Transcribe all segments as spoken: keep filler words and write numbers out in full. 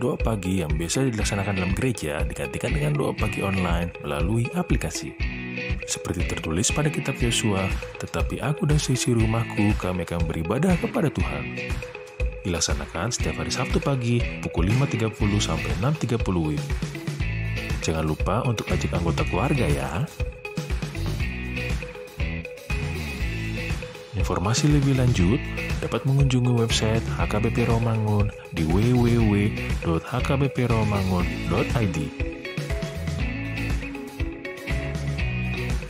doa pagi yang biasa dilaksanakan dalam gereja digantikan dengan doa pagi online melalui aplikasi. Seperti tertulis pada kitab Yosua, "Tetapi aku dan seisi rumahku, kami akan beribadah kepada Tuhan." Dilaksanakan setiap hari Sabtu pagi pukul lima tiga puluh sampai enam tiga puluh W I B. Jangan lupa untuk ajak anggota keluarga ya. Informasi lebih lanjut dapat mengunjungi website H K B P Rawamangun di w w w dot h k b p rawamangun dot i d.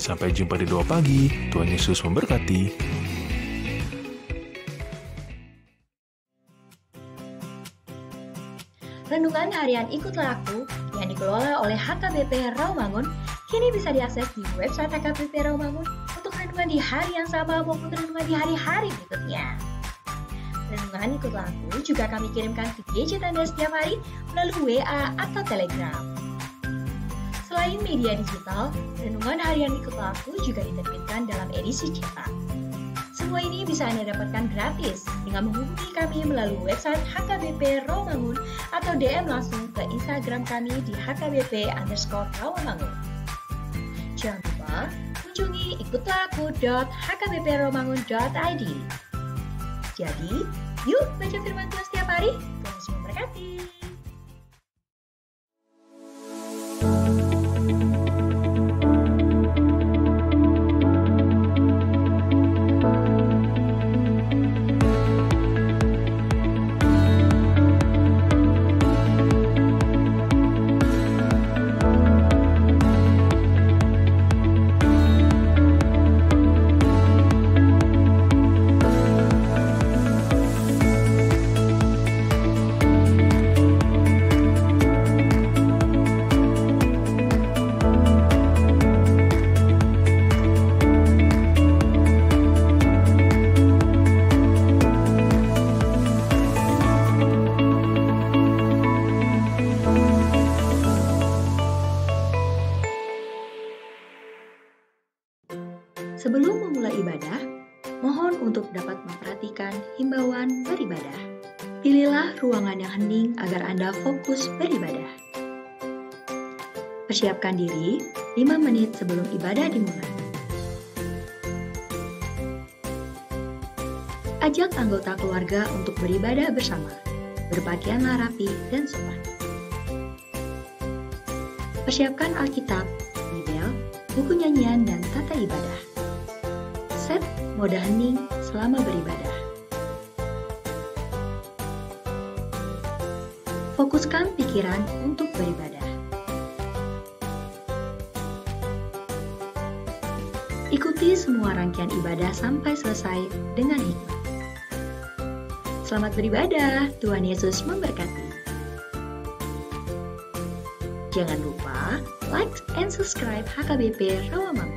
Sampai jumpa di doa pagi. Tuhan Yesus memberkati. Renungan Harian Ikutlah Aku yang dikelola oleh H K B P Rawamangun kini bisa diakses di website H K B P Rawamangun untuk renungan di hari yang sama maupun renungan di hari-hari berikutnya. Renungan Ikutlah Aku juga kami kirimkan ke gadget Anda setiap hari melalui W A atau Telegram. Selain media digital, Renungan Harian Ikutlah Aku juga diterbitkan dalam edisi cetak. Semua ini bisa Anda dapatkan gratis dengan menghubungi kami melalui website H K B P Rawamangun atau D M langsung ke Instagram kami di H K B P underscore Rawamangun. Jangan lupa kunjungi ikutlah aku dot h k b p rawamangun dot i d. Jadi, yuk baca firman Tuhan setiap hari. Tuhan Yesus memberkati. Sebelum memulai ibadah, mohon untuk dapat memperhatikan himbauan beribadah. Pilihlah ruangan yang hening agar Anda fokus beribadah. Persiapkan diri lima menit sebelum ibadah dimulai. Ajak anggota keluarga untuk beribadah bersama. Berpakaianlah rapi dan sopan. Persiapkan Alkitab, Bibel, buku nyanyian, dan tata ibadah. Set mode hening selama beribadah. Fokuskan pikiran untuk beribadah. Ikuti semua rangkaian ibadah sampai selesai dengan hikmat. Selamat beribadah, Tuhan Yesus memberkati. Jangan lupa like and subscribe H K B P Rawamangun.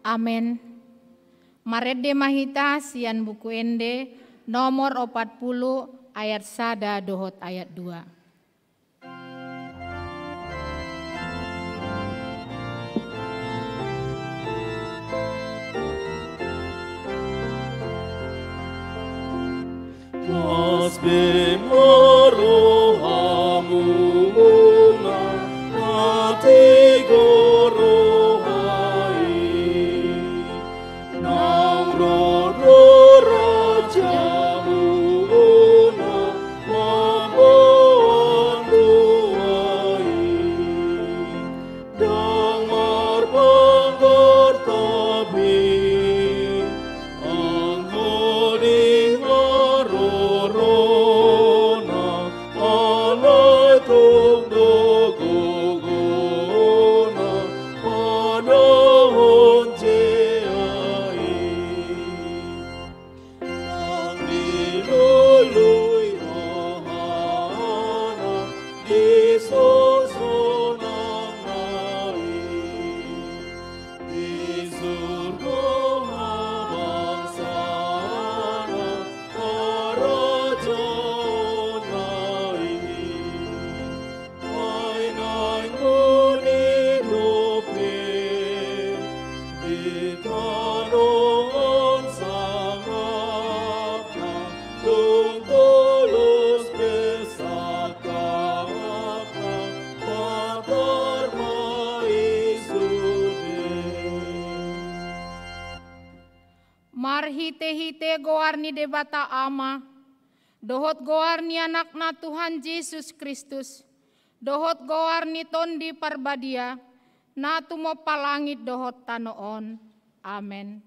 Amen. Marende ma hita sian Buku Ende nomor opat pulu, ayat sada dohot ayat dua. Las be ma rohamuna, na tigor roha i. Naung ro do rajamuna mamboan tua i. Ndang marpagar tabi, anggo di harorona, alai tung do gogona padahon jea i. Ndang dilului rohana di sonang na i. Di surgo habangsana harajaonna i. Ai naeng boni dope di tano on sangapna, dung tolus pe sangapna patar ma i sude. Marhitehite goar ni Debata Ama, dohot goar ni Anakna Tuhan Jesus Kristus, dohot goar ni Tondi Parbadia, na tumompa langit dohot tano on. Amen.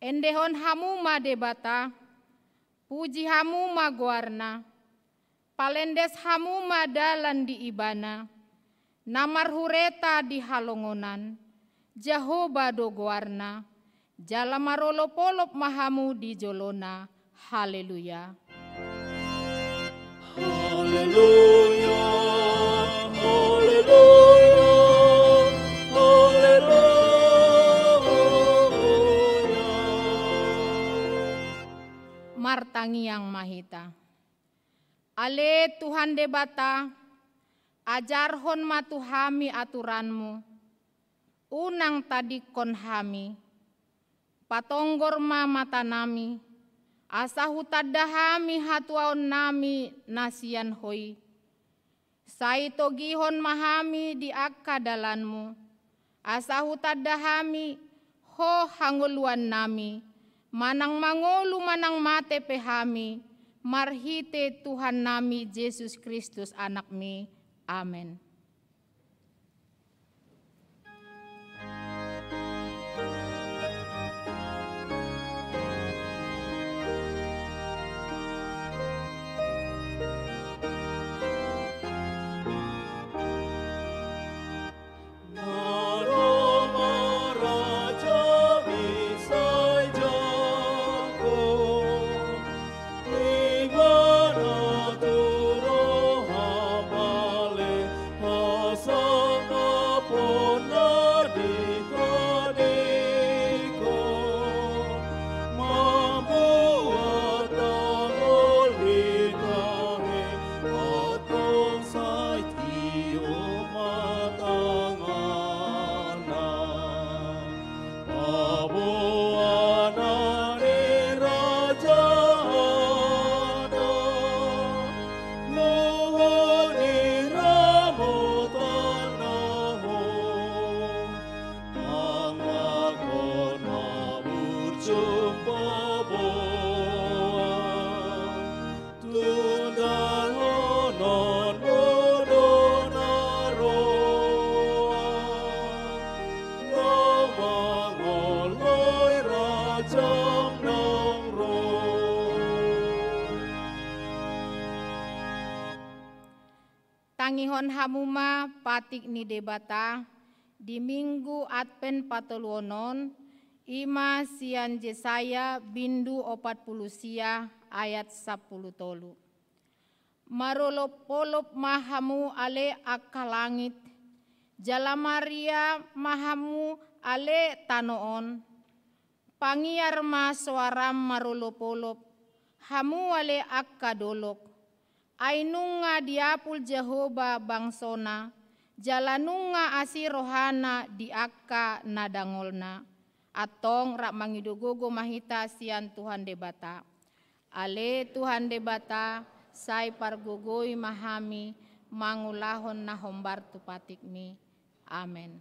Endehon hamu ma Debata, puji hamu ma goarna, palendes hamu ma dalan di Ibana, na marhureta di halongonan, Jahowa do goarna, jala marolopolop ma hamu di jolona. Haleluya. Haleluya, haleluya, haleluya. Martangiang ma hita. Ale Tuhan Debata, ajarhon ma tu hami aturan-Mu, unang tadingkon hami, patonggor ma matanami, asa hutanda hami hatuaonnami na sian Ho i. Sai togihon ma hami di angka dalan-Mu, asa hutanda hami Ho hangoluannami, manang mangolu manang mate pe hami, marhite Tuhannami Jesus Kristus Anak-Mi. Amen. Paboanan ni raja na luhut ni ramot na ho, pangagon ma burju paboa. Tundahonon bodo na roa, na mangoloi rajam naung ro. Tangihon hamu ma patik ni Debata di Minggu Advent patoluhon on, i ma sian Jesaya bindu opat pulu sia ayat sampulu tolu. Marolopolop ma hamu ale angka langit, Jala maria ma hamu ale tano on, pangiar ma soaram marolopolop, hamu ale angka dolok. Ai nunga diapul Jahowa bangsona, jala nunga asi rohana di angka na dangolna. Antong rap mangido gogo ma hita sian Tuhan Debata. Ale Tuhan Debata, sai pargogoi ma hami mangulahon na hombar tu patikmi. Amen.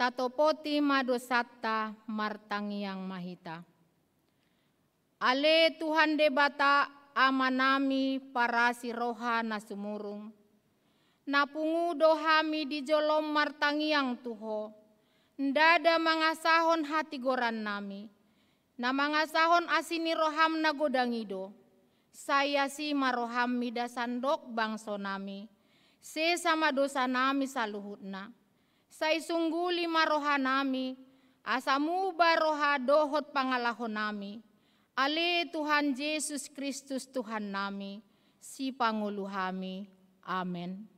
Tatopoti ma dosanta, martangiang ma hita. Ale Tuhan Debata, Amanami parasi roha na sumurung, na pungu do hami di jolom martangiang tu Ho, ndada mangasahon hatigorannami, na mangasahon asi ni roham na godang i do. Sai asi ma roham mida sandok bangsonami, sesa ma dosanami saluhutna. Sai sungguli ma rohanami, asa muba roha dohot pangalahonami. Ale Tuhan Jesus Kristus Tuhannami, sipangolu hami. Amen.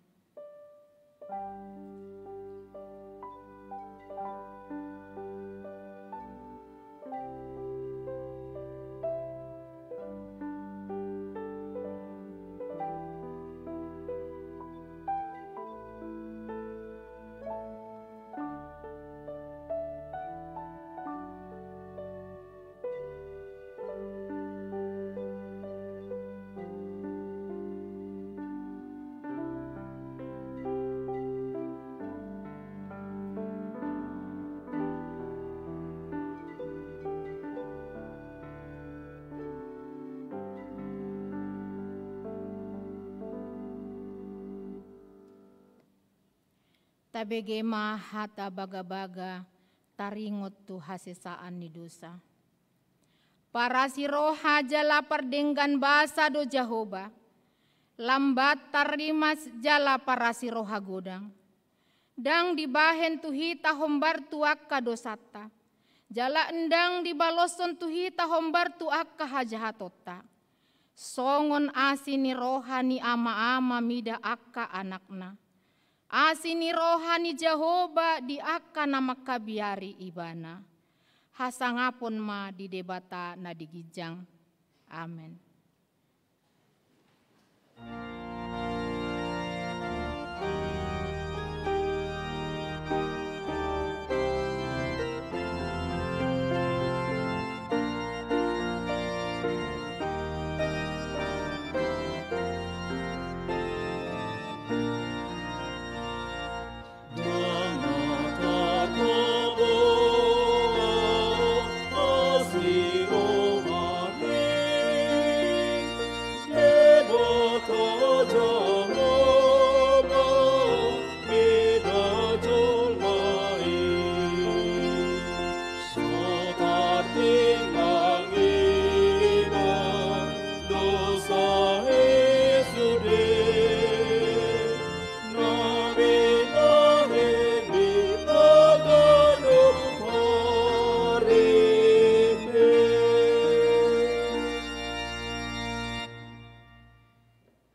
Tabege ma hata bagabaga taringot tu hasesaan ni dosa. Parasi roha jala pardenggan basa do Jahowa, lambat tarrimas jala parasi roha godang. Ndang dibahen tu hita hombar tu angka dosanta, jala ndang dibaloshon tu hita hombar tu angka hajahatonta. Songon asi ni roha ni ama-ama mida angka anakna, asi ni roha ni Jahowa di angka na mangkabiari Ibana. Hasangapon ma di Debata na di ginjang. Amen.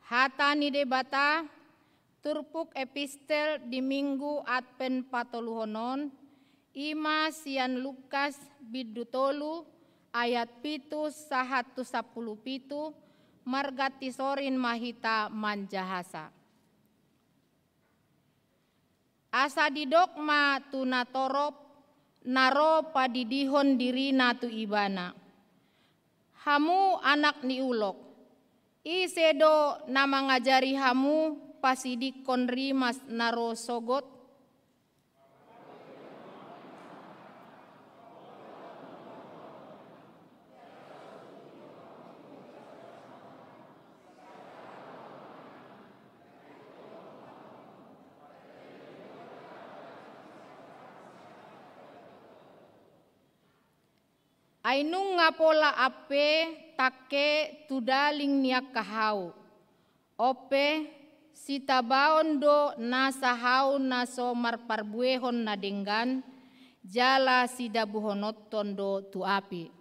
Hata ni Debata, turpuk epistel di Minggu Advent patoluhon on, i ma sian Lukas bindu tolu ayat pitu sahat tu sampulu pitu, marganti sorin ma hita manjahasa. Asa didok ma tu natorop, na ro padidihon dirina tu ibana: Hamu anak ni ulok, ise do na mangajari hamu pasidikkon rimas na ro sogot? Ai nunga pola ampe tangke tu daling ni angka hau. On pe, sitabaon do nasa hau na so marparbuehon na denggan, jala sidabuhononhon do tu api.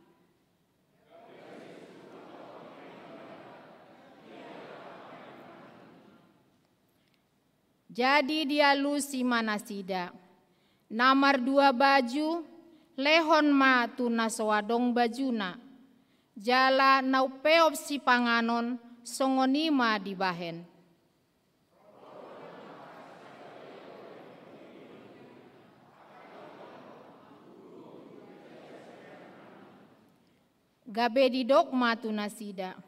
Jadi dialusi ma nasida. Na mardua baju, lehon ma tu na so adong bajuna. Jala na umpeop sipanganon, songon i ma dibahen. Gabe didok ma tu nasida: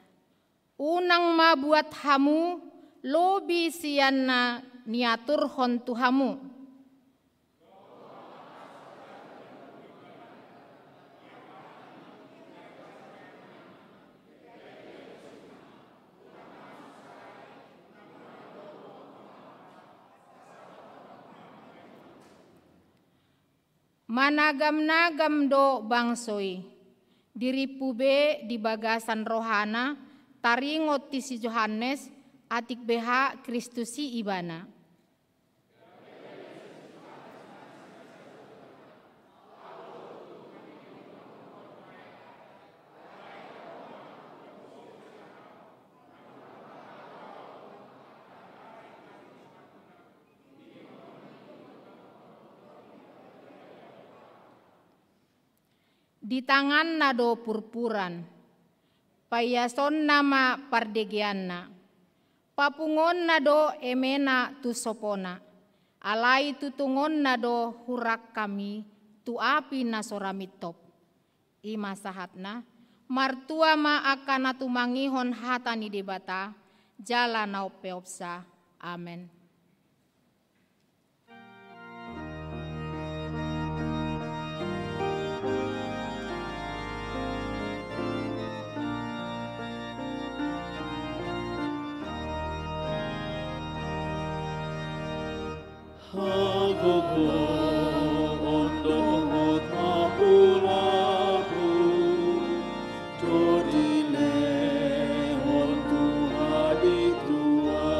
Unang ma buat hamu lobi sian na niaturhon tu hamu. Managamnagam do bangso i. Dirimpu be di bagasan rohana, taringot tu si Johannes, atik beha Kristus i ibana. Di tanganna do purpuran, paiasonna ma pardegeanna. Papunguonna do emena tu sopona, alai tutungonna do hurangkam i tu api na so ra mintop. I ma sahatna. Martua ma angka na tumangihon hata ni Debata, jala na umpeopsa. Amen. Hagogoon dohot hapu-lapu do dilehon Tuhan di tua.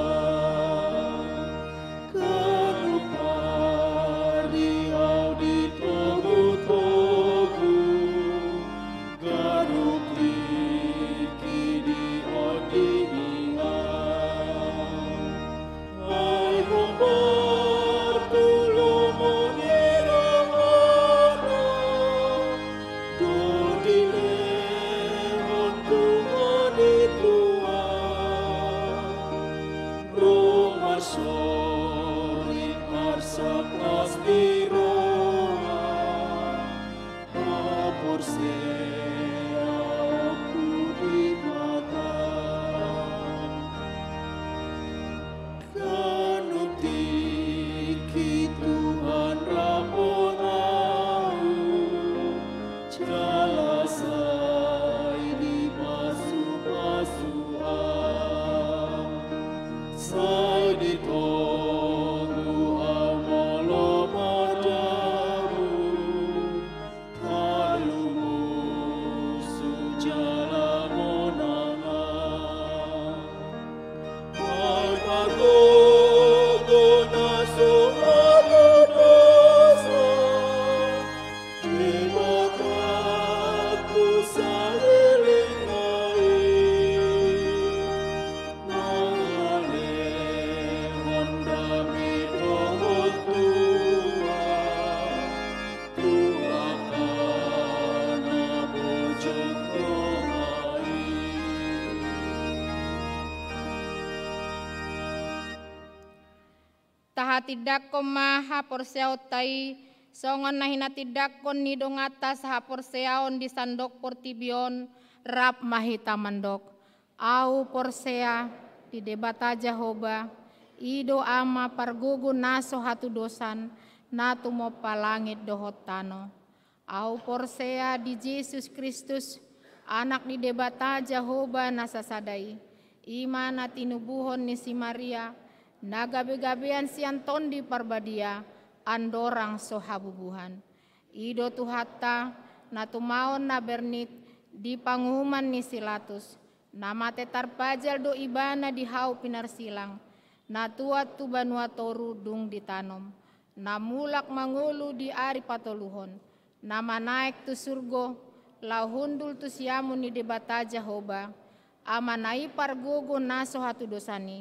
Ganup ari au ditogu-togu, ganup tingki diondihi au. Ai hombar tu lomo ni rohana do dilehon Tuhan i tua. Ro marsorit marsaplas ni roha, haporseaonku di Debata. Ganup tingki Tuhan ramon au, jala sai dipasu-pasu au, sai ditogu au molo madabu. Tarlumosu jala monang au. Ai pargogo na so malodosa, Debatangku saleleng nai. Tahatindangkon ma haporseaonta i, songon na hinatindangkon ni donganta sahaporseaon di sandok portibi on, rap ma hita mandok: Ahu porsea di Debata Jahowa, i do Ama pargogo na so hatudosan, na tumompa langit dohot tano. Ahu porsea di Jesus Kristus, Anak ni Debata Jahowa na sasada i, i ma na tinubuhon ni si Maria, na gabegabean sian Tondi Parbadia, andorang so habubuhan. I do Tuhanta, na tumaon na bernit di panguhuman ni si Latus, na mate tarpajal do Ibana di hau pinarsilang, na tuat tu banua toru dung ditanom, na mulak mangolu di ari patoluhon, na manaek tu surgo, laho hundul tu siamun ni Debata Jahowa, Amana i pargogo na so hatudosan i,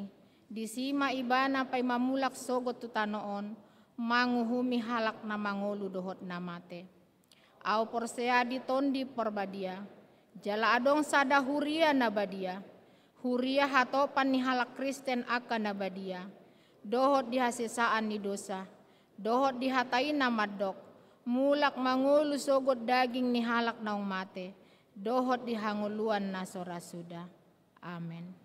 disi ma Ibana paima mulak sogot tu tano on, manguhumi halak na mangolu dohot na mate. Ahu porsea di Tondi Parbadia, jala adong sada huria na badia, huria hatopan ni halak Kristen angka na badia, dohot di hasesaan ni dosa, dohot di hata i na mandok: Mulak mangolu sogot daging ni halak naung mate, dohot di hangoluan na so ra suda. Amen.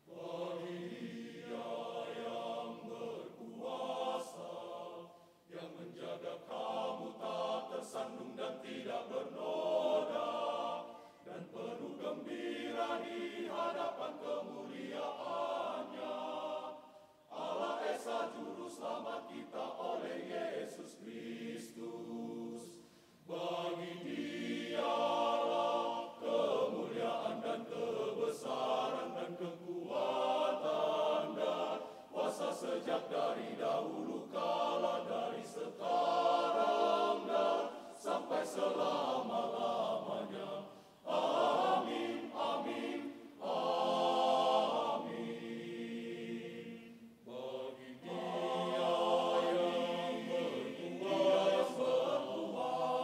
Bagi Dia yang berkuasa, yang menjaga kamu tak tersandung dan tidak bernoda, dan penuh gembira di hadapan kemuliaan-Nya. Allah Esa Juru Selamat kita oleh Yesus Kristus. Bagi Dialah kemuliaan dan kebesaran dan kekuatan dan kuasa sejak dari dahulu kala, dari sekarang dan sampai selama-lamanya. Amin, amin, amin. Bagi Dia yang berkuasa,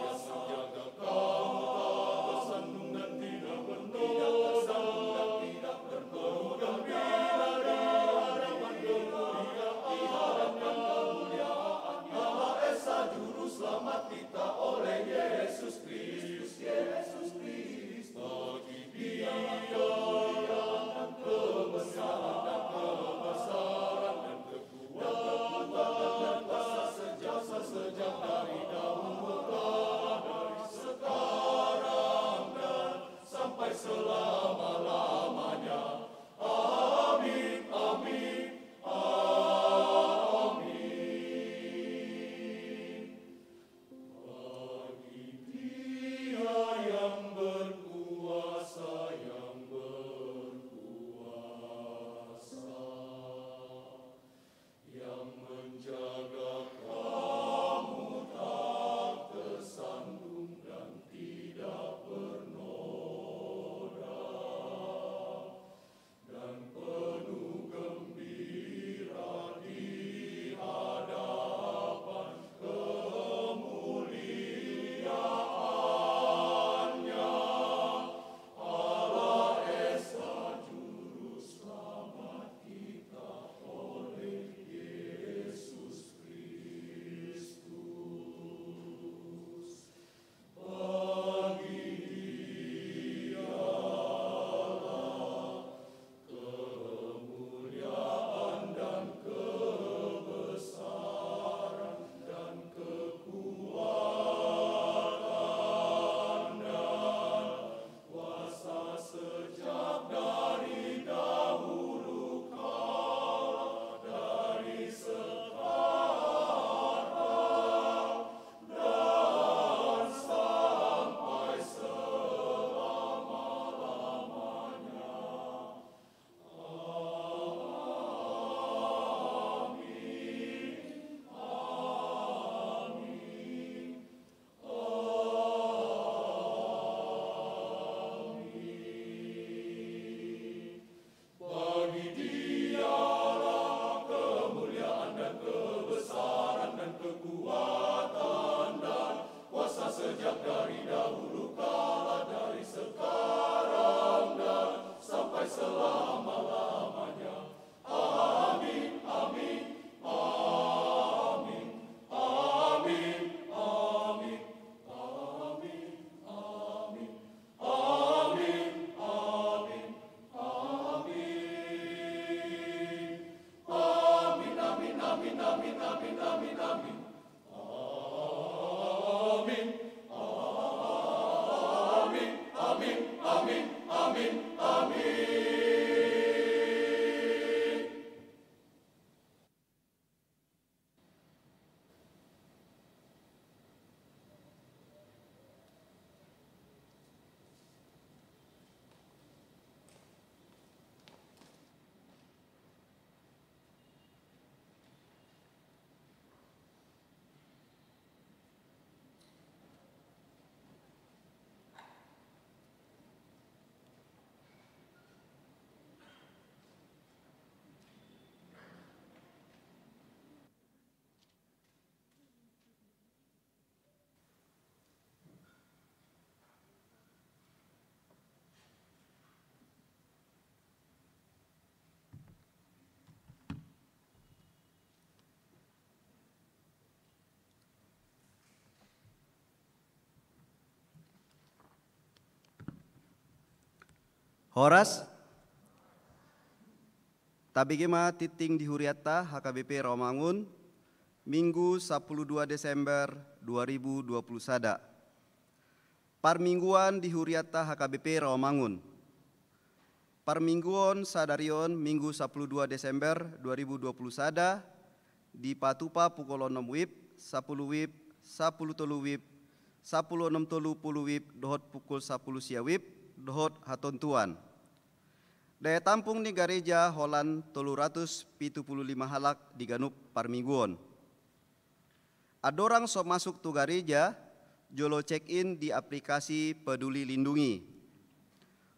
yang menjaga kamu tak tersandung dan tidak bernoda, tidak bernoda, di hadapan kemuliaan, di hadapan kemuliaan Allah Esa Juru Selamat kita oleh Yesus Kristus, Yesus Kristus. Horas. Tabege ma tingting di hurianta H K B P Rawamangun, Minggu sampulu dua Desember dua ribu dua puluh sada. Parmingguan di hurianta H K B P Rawamangun. Parmingguon sadari on, Minggu sampulu dua Desember dua ribu dua puluh sada, dipatupa pukul onom WIB, sampulu WIB, sampulu tolu WIB, sampulu onom tolu pulu WIB, dohot pukul sampulu sia WIB, dohot hatontuan. Daya tampung ni gareja holan tolu ratus pitu pulu lima halak di ganup parmingguon. Andorang so masuk tu gareja, jolo check in di aplikasi Peduli Lindungi.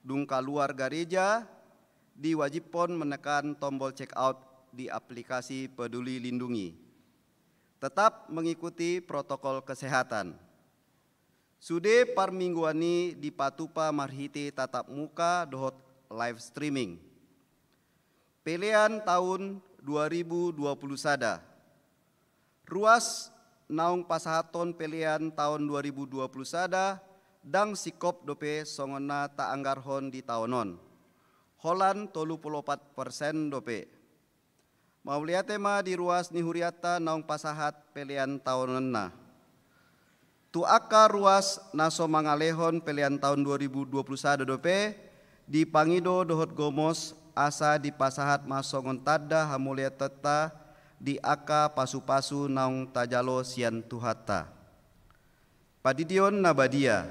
Dung kaluar gareja, diwajibhon menekan tombol check out di aplikasi Peduli Lindungi. Tetap mengikuti protokol kesehatan. Sude parmingguan i dipatupa marhite tatap muka dohot live streaming. Pelean taon dua ribu dua puluh sada. Ruas naung pasahathon pelean taon dua ribu dua puluh sada ndang singkop dope songon na taanggarhon di taon on. Holan tolu pulu opat persen dope. Mauliate ma di ruas ni hurianta naung pasahat pelean taononna. Tu angka ruas na so mangalehon pelean taon dua ribu dua puluh sada dope, dipangido dohot gomos asa dipasahat ma songon tanda hamuliatanta di angka pasupasu naung tajalo sian Tuhanta. Pandidion na badia.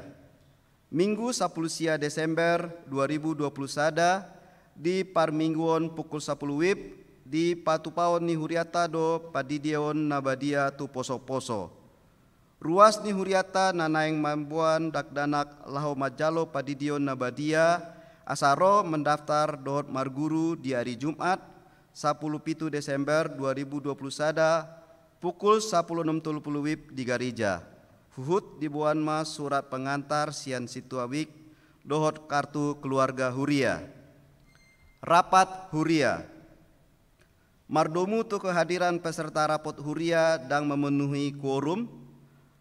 Minggu sampulu sia Desember dua ribu dua puluh sada, di parmingguon pukul sampulu WIB, dipatupaon ni hurianta do pandidion na badia tu posoposo. Ruas ni hurianta na naeng mamboan dakdanak laho manjalo pandidion na badia, asa ro mendaftar dohot marguru di ari Jumat, sampulu pitu Desember dua ribu dua puluh sada, pukul sampulu onom tolu pulu WIB di gareja. Huhut diboan ma surat pengantar sian sintua WIK dohot kartu keluarga huria. Rapat huria. Mardomu tu kehadiran peserta rapot huria ndang memenuhi kuorum.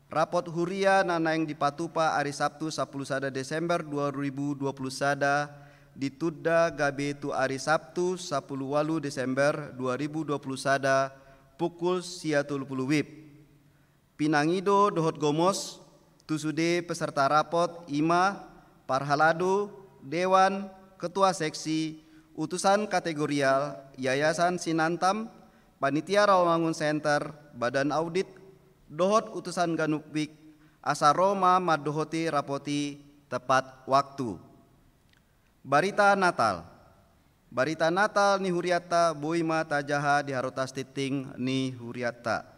Rapot huria na naeng dipatupa ari Sabtu sampulu sada Desember dua ribu dua puluh sada ditunda gabe tu ari Sabtu sampulu ualu Desember dua ribu dua puluh sada pukul sia tolu pulu WIB. Pinangido dohot gomos tu sude peserta rapot i ma parhalado, dewan, ketua seksi, utusan kategorial, yayasan sinantam, panitia Rawamangun Center, badan audit, dohot utusan ganup WIK, asa ro ma mandohoti rapot i tepat waktu. Barita Natal. Barita Natal ni hurianta boi ma tajaha di harotas tingting ni hurianta.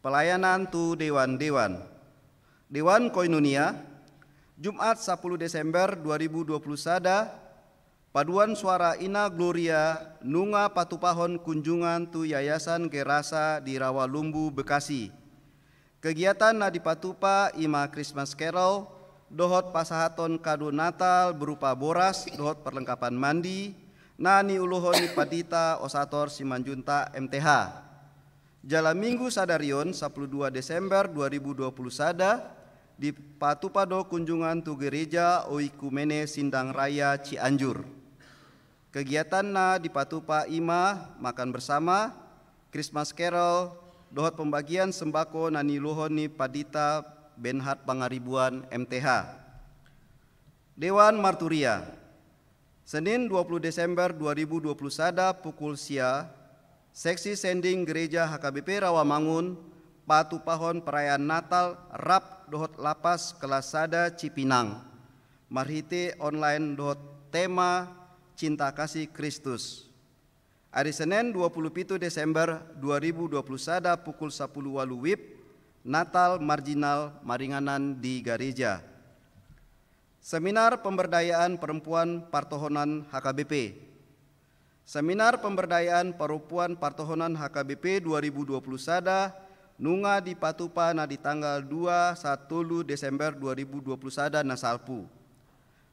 Pelayanan tu dewan-dewan. Dewan Koinonia, Jumat sampulu Desember dua ribu dua puluh sada, paduan suara Ina Gloria nunga patupahon kunjungan tu Yayasan Gerasa di Rawalumbu, Bekasi. Kegiatan na dipatupa i ma Christmas Carol, dohot pasahaton kado Natal berupa boras dohot perlengkapan mandi, na niuluhon ni Pandita Osator Simanjuntak M T H. Jala Minggu sadari on, sampulu dua Desember dua ribu dua puluh sada, dipatupa do kunjungan tu Gereja Oikumene Sindang Raya Cianjur. Kegiatan na dipatupa i ma makan bersama, Christmas Carol, dohot pembagian sembako na niuluhon ni Pandita Benhard Pangaribuan M T H. Dewan Marturia. Senin dua puluh Desember dua ribu dua puluh sada pukul sia, seksi sending Gereja H K B P Rawamangun patupahon perayaan Natal rap dohot lapas kelas sada Cipinang, marhite online dohot tema Cinta Kasih Kristus. Ari Senen dua puluh pitu Desember dua ribu dua puluh sada pukul sampulu ualu WIB, Natal marjinal maringanan di gareja. Seminar Pemberdayaan Perempuan Partohonan H K B P. Seminar Pemberdayaan Perempuan Partohonan H K B P dua ribu dua puluh sada nunga dipatupa na di tanggal dua sahat tolu Desember dua ribu dua puluh sada na salpu.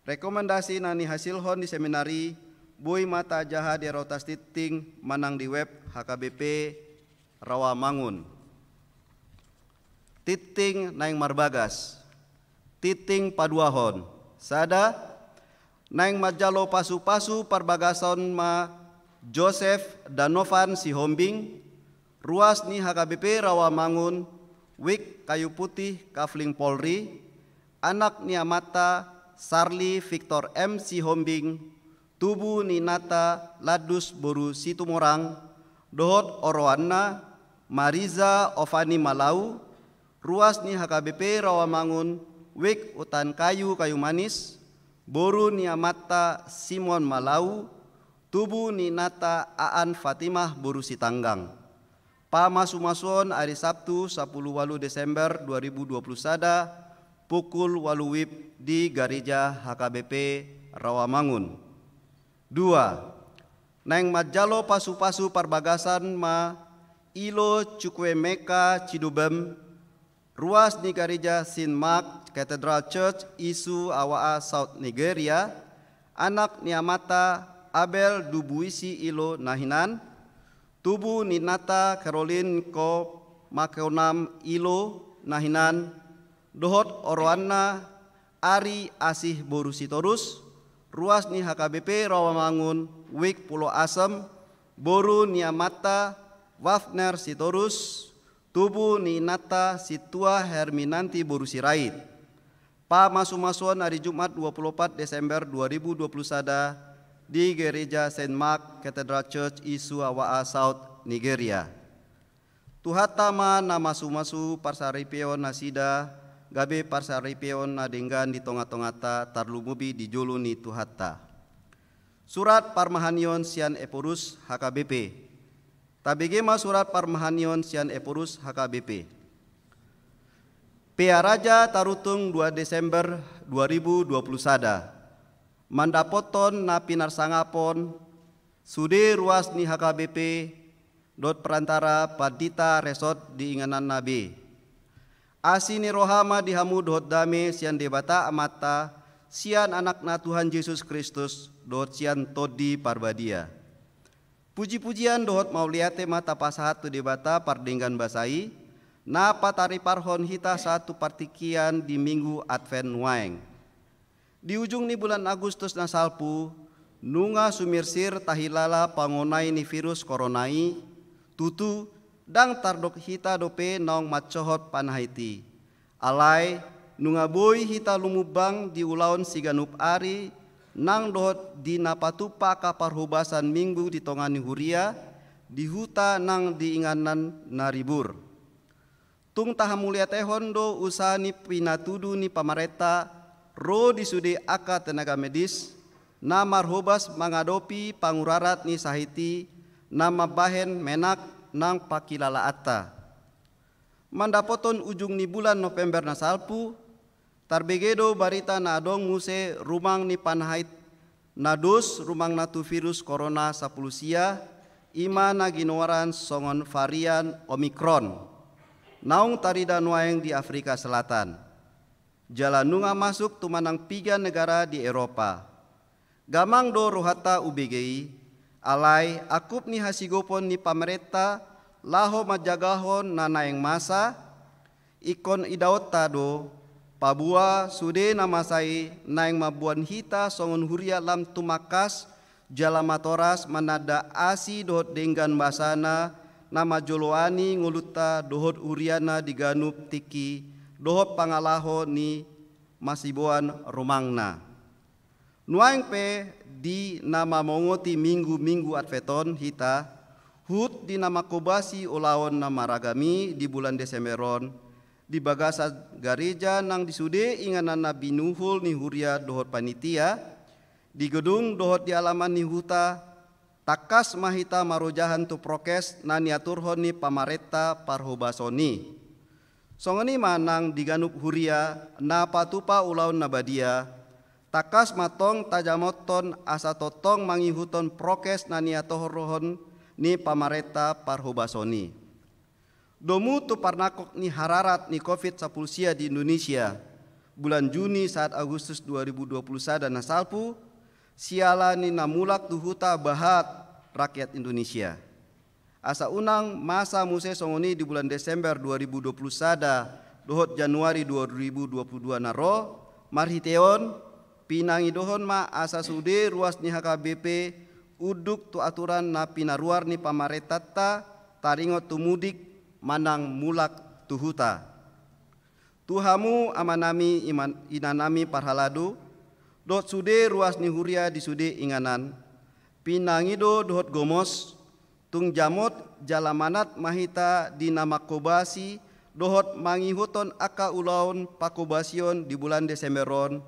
Rekomendasi na nihasilhon di seminar i boi ma tajaha di harotas tingting manang di web H K B P Rawamangun. Tingting naeng marbagas. Tingting paduahon. Sada, Naeng manjalo pasu-pasu parbagason ma Joseph Danovan Sihombing, ruas ni H K B P Rawamangun, Wijk Kayu Putih, Kafling Polri, anak ni amanta Sarli Victor M Sihombing, tubu ni inanta Landus boru Situmorang, dohot oroanna Mariza Ovani Malau, ruas ni H K B P Rawamangun, Wijk Utan Kayu, Kayu Manis, boru ni amanta Simon Malau, tubu ni inanta Aan Fatimah boru Sitanggang. Pamasu-masuon ari Sabtu, sapuluh walu Desember dua ribu dua puluh sada, pukul walu wib di Gareja H K B P Rawamangun. Dua, naeng manjalo pasu-pasu parbagason ma Ilo Chukwuemeka Chidubem, ruas ni Gareja Saint Mark Cathedral Church, Issue Awaa, South Nigeria, anak ni amanta Abel Dubuisi Ilo na hinan, tubu ni inanta Caroline Ko Makeonam Ilo na hinan, dohot oroanna Ari Asih boru Sitorus, ruas ni H K B P Rawamangun, Wijk Pulo Asem, boru ni amanta Wafner Sitorus, tubu ni inanta Sintua Herminanti boru Sirait. Pamasu-masuon ari Jumat, dua puluh opat Desember dua ribu dua puluh sada, di Gareja Saint Mark Cathedral Church, Issue Awaa, South Nigeria. Tuhanta ma na masu-masu parsaripeon nasida, gabe parsaripeon na denggan di tonga-tonganta, tarlumobi di jolo ni Tuhanta. Surat parmahanion sian Ephorus H K B P. Tabege ma surat parmahanion sian Ephorus H K B P. Pea raja tarutung dua Desember dua ribu dua puluh sada, mandapothon na pinarsangapon sude ruas ni H K B P dohot perantara pandita resort di ingananna be. Asi ni roha ma di hamu dohot dame sian Debata Amanta, sian Anakna Tuhan Jesus Kristus, dohot sian Tondi Parbadia. Puji-pujian dohot mauliate ma tapasahat tu Debata pardenggan basa i, na patariparhon hita sahat tu partingkian di Minggu Advent nuaeng. Di ujung ni bulan Agustus na salpu, nunga sumirsir tahilala pangonai ni virus korona i, tutu, ndang tardok hita dope naung mansohot panahit i. Alai, nunga boi hita lumumbang di ulaon siganup ari, nang dohot di na patupa angka parhobasan Minggu di tonga ni huria, di huta nang di inganan na ribur. Tung tahamauliatehon do usaha ni pinatudu ni pamarenta ro di sude angka tenaga medis, na marhobas mangadopi pangurarat ni sahit i, na mambahen menak nang pangkilalaanta. Mandapothon ujung ni bulan November na salpu, tarbege do barita na adong muse rumang ni panahit na dos rumangna tu virus korona sampulu sia, i ma na ginoaran songon varian Omicron, naung tarida nuaeng di Afrika Selatan. Jala nunga masuk tu manang piga negara di Eropa. Gamang do rohanta ubege i, alai angkup ni hasigopon ni pamarenta laho manjagahon na naeng masa, ingkon idaonta do, paboa sude na masa i naeng mamboan hita songon huria lam tumangkas, jala matoras mananda asi dohot denggan basana, na manjoloani ngolunta dohot huriana di ganup tingki, dohot pangalaho ni masiboan rumangna. Nuaeng pe di na mamongoti minggu-minggu Advent on hita, huhut di na manghobasi ulaon na maragam i di bulan Desember on, di bagasan gareja nang di sude inganan na binuhul ni huria dohot panitia, di gedung dohot di alaman ni huta, tangkas ma hita marojahan tu prokes na niaturhon ni pamarenta parhobason i. Songon i ma nang di ganup huria na patupa ulaon na badia, tangkas ma tong tajamothon asa tongtong mangihuthon prokes na niaturhon ni pamarenta parhobason i. Domu tu parnangkok ni hararat ni covid sampulu sia di Indonesia, bulan Juni sahat Agustus dua ribu dua puluh sada na salpu, siala ni na mulak tu huta bahat rakyat Indonesia. Asa unang masa muse songon i di bulan Desember dua ribu dua puluh sada dohot Januari dua ribu dua puluh dua na ro, marhiteon Pinangidohon ma asa sude ruas ni H K B P unduk tu aturan na pinaruar ni pamarentanta, taringot tu mudik manang mulak tu huta. Tu hamu amanami, iman-, inanami parhalado, dohot sude ruas ni huria di sude inganan, pinangido dohot gomos, tung jamot jala manat ma hita di na manghobasi dohot mangihuthon angka ulaon panghobasion di bulan Desember on,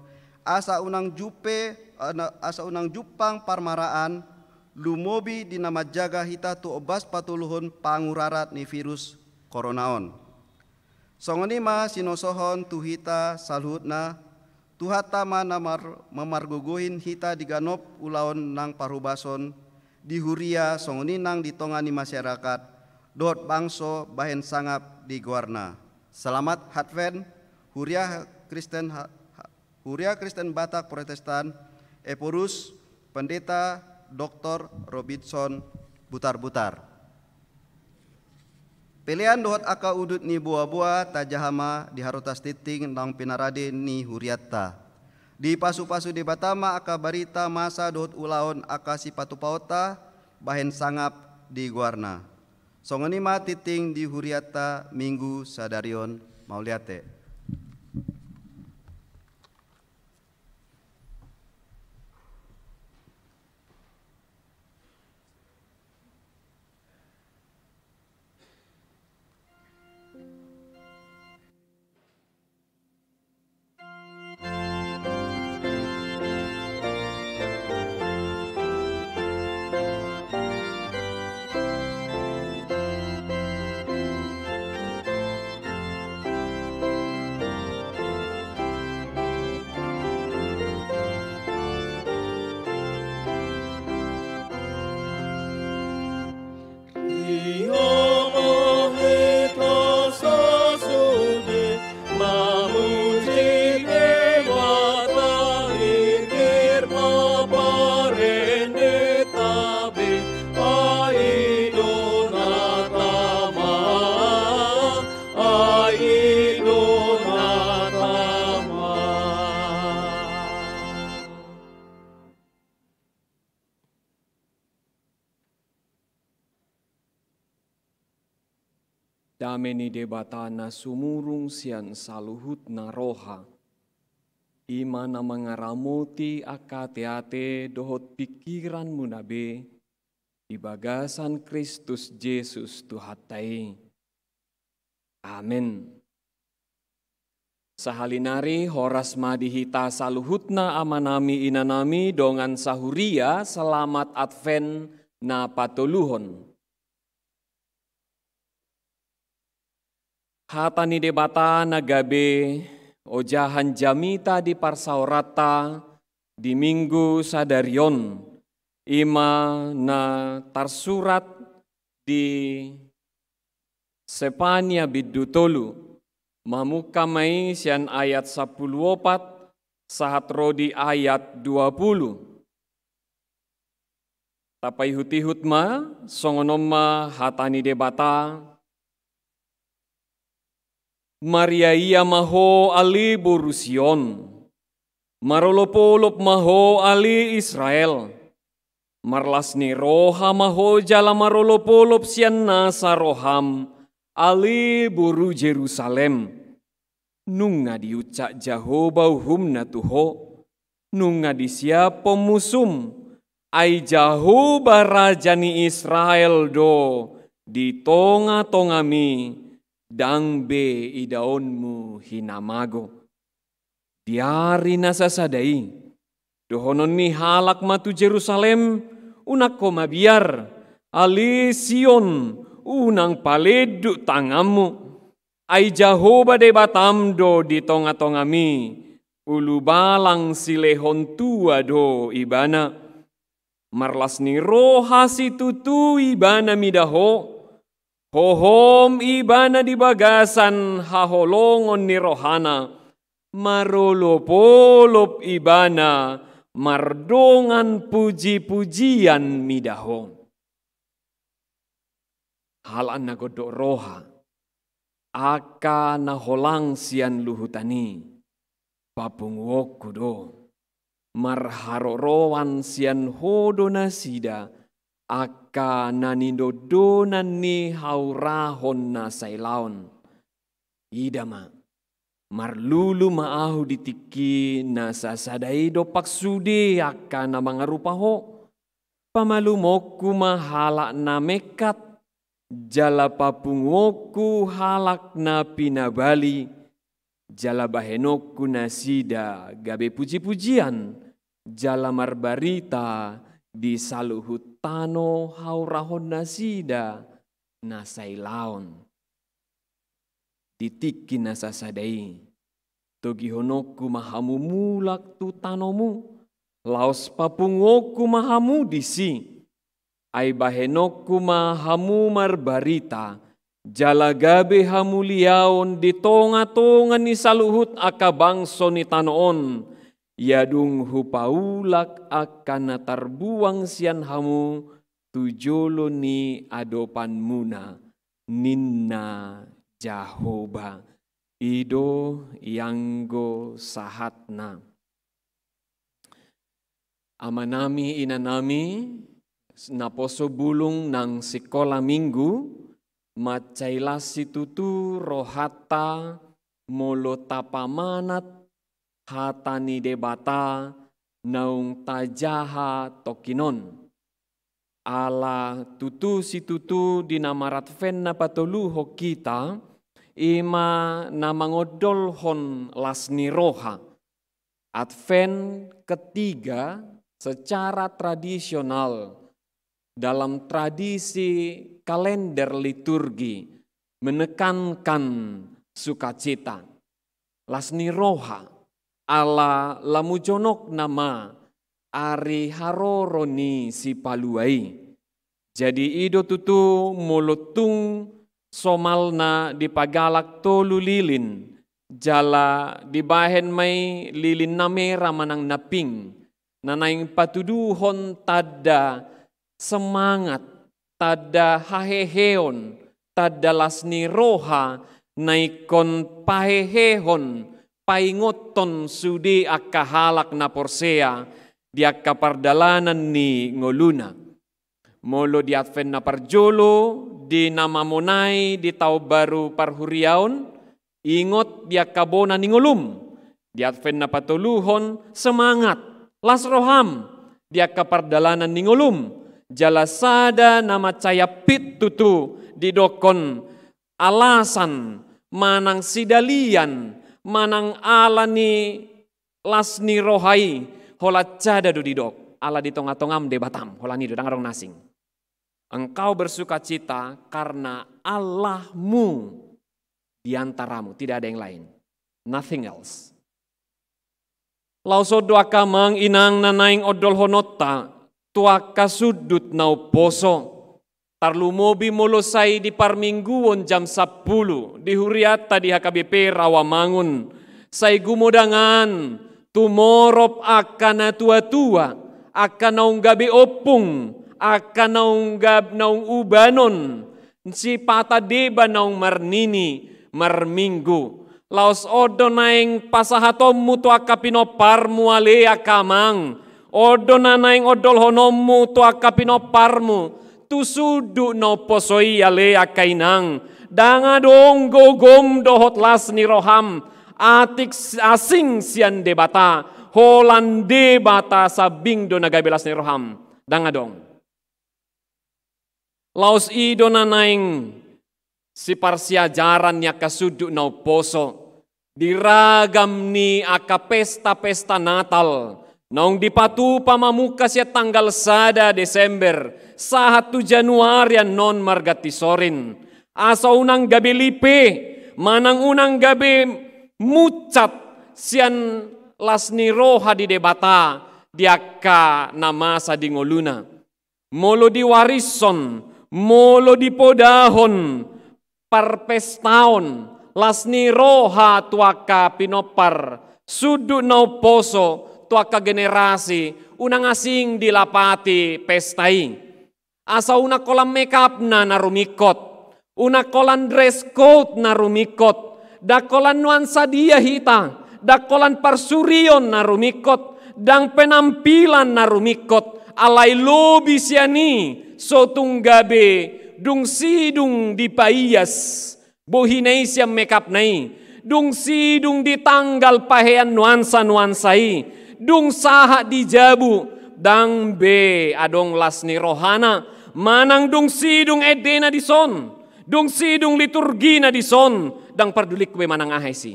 asa unang jumpe, ana-, asa unang jumpang parmaraan, lumobi di na manjaga hita tu ombas patoluhon pangurarat ni virus corona on. Songon i ma sinosohon tu hita saluhutna, Tuhanta ma na mar-, mamargogohi hita di ganup ulaon nang parhobason di huria, songon i nang di tonga ni masyarakat dohot bangso bahen sangap di goarna. Selamat Advent, Huria Kristen ha-, ha-, Huria Kristen Batak Protestan, Ephorus, Pendeta Doktor Robinson Butarbutar. Pelean dohot angka udut ni boaboa tajaha ma di harotas tingting naung pinarade ni hurianta. Dipasupasu Debata ma angka barita masa dohot ulaon angka sipatupaonta bahen sangap di goarna. Songon i ma tingting di hurianta Minggu sadari on. Mauliate. Dame ni Debata na sumurung sian saluhutna roha, i ma na mangaramoti angka ateate dohot pingkiranmuna be di bagasan Kristus Jesus Tuhanta i. Amen. Sahali nari horas ma di hita saluhutna amanami inanami dongan sahuria, selamat Advent na patoluhon. Hata ni Debata na gabe ojahan jamita di parsaoranta di Minggu sadari on, i ma na tarsurat di Sefania bindu tolu, mamungka ma i sian ayat sampulu opat sahat ro di ayat dua pulu. Tapaihutihut ma, songon on ma hata ni Debata. Mariaia ma ho ale boru Sion. Marolopolop ma ho ale Israel. Marlas ni roha ma ho jala marolopolop sian nasa roham ale boru Jerusalem. Nunga diucak Jahowa uhumna tu ho, nunga disiaphon musum, ai Jahowa Raja ni Israel do di tongah-tongahmi, ndang be idaonmu hinamago. Di ari na sasada i, dohonon ni halak ma tu Jerusalem, unang ho mabiar, ale Sion, unang palenduk tanganmu. Ai Jahowa Debatam do di tongah-tongahmi, ulubalang silehon tua do ibana. Marlas ni roha situtu ibana mida ho, hohom ibana di bagasan haholongon ni rohana, marolopolop ibana mardongan pujipujian mida ho. Halak na gondok roha, angka na holang sian luhutan i, papunguonku do. marharoroan sian Ho do nasida, angka na nidondonan ni haurahon na sailaon. Ida ma, marlulu ma ahu di tingki na sasada i dompak sude angka na mangarupa Ho. Pamalumonku ma halak na mengkat, jala papunguonku halak na pinabali, jala bahenonku nasida gabe pujipujian, jala marbarita di saluhut tano haurahon nasida na sailaon. Di tingki na sasada i, togihononku ma hamu mulak tu tanomu, laos papunguonku ma hamu disi. Ai bahenonku ma hamu marbarita, jala gabe hamuliaon di tongatonga ni saluhut angka bangso ni tano on, ia dung hupaulak angka na tarbuang sian hamu tu jolo ni adopanmuna, ninna Jahowa. I do ianggo sahatna. Amanami, inanami, naposo bulung nang sikola minggu, mansai las situtu rohanta molo tapamanat hata ni Debata naung tajaha tongkin on. Ala tutu situtu di na mar-Advent na patoluhon hita, i ma na mangondolhon las ni roha. Advent ketiga secara tradisional dalam tradisi kalender liturgi menekankan sukacita. Las ni roha, ala lam jonokna ma ari haroro ni Sipalua i. Jadi i do tutu molo tung somalna dipagalak tolu lilin, jala dibahen ma i lilin na mera manang na pink, na naeng patuduhon tanda semangat, tanda haheheon, tanda las ni roha, na ingkon pahehehon, paingothon sude angka halak na porsea di angka pardalanan ni ngoluna. Molo di Advent na parjolo, di na mamonai di taon baru parhuriaon, ingot di angka bona ni ngolum. Di Advent na patoluhon, semangat, las roham di angka pardalanan ni ngolum. Jala sada na mansai ampit tutu didokkon alasan manang sidalian manang ala ni las ni roha i, holan sada do didok, ala di tongatongam Debatam, holan i do, ndang adong na asing. Engkau bersukacita karena Allahmu di antaramu, tidak ada yang lain. Nothing else. Laos on do angka amang inang na naeng ondolhononta tu angka sundut na umposo. Tarlumobi molo sai di parmingguon jam sampulu di hurianta di H K B P Rawamangun, sai gumodangan tumorop angka na tuatua, angka naung gabe ompung, angka naung gab-, naung ubanon, sipata deba naung marnini marminggu. Laos on do naeng pasahatonmu tu angka pinomparmu ale angka amang. On do na naeng ondolhononmu tu angka pinomparmu, tu sundut na umposo i ale angka inang. Ndang adong gogom dohot las ni roham, atik s-, asing sian Debata, holan Debata sambing do na gabe las ni roham. Ndang adong. Laos i do na naeng siparsiajaran ni angka sundut na umposo di ragam ni angka pesta-pesta Natal naung dipatupa mamungka sian tanggal sada Desember sahat tu Januari annon marganti sorin. Asa unang gabe lipe manang unang gabe muncat sian las ni roha di Debata di angka na masa di ngoluna. Molo diwarishon, molo dipodahon parpestaon las ni roha tu angka pinompar, sundut na umposo, tu angka generasi, unang asing dilapati pesta i. Asa unang holan make up-na na rumingkot, unang holan dress code na rumingkot, ndang holan nuansa dia hita, ndang holan parsurion na rumingkot, ndang penampilan na rumingkot, alai lobi sian i so tung gabe dung sidung dipaias bohina i sian mekapna i, dung sidung ditanggal pahean nuansa-nuansa i, dung sahat di jabu, ndang be adong las ni rohana, manang dung sidung endena dison, dung sidung liturgina dison, ndang pardulingku be manang aha isi.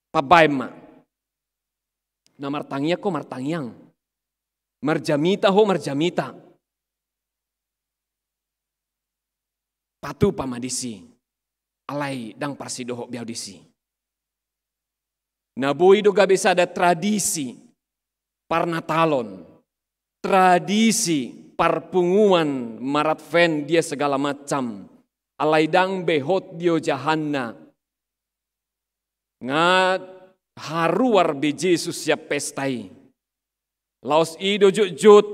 Pambaen ma. Na martangiang ho martangiang. Marjamita ho marjamita. Patupa ma disi. Alai ndang parsidohot be au disi. Na boi do gabe sada tradisi parnatalon, tradisi parpunguan, maradvent dia segala macam, alai ndang be hot diojahanna. Nga haruar be Jesus sian pesta i. Laos i do jotjot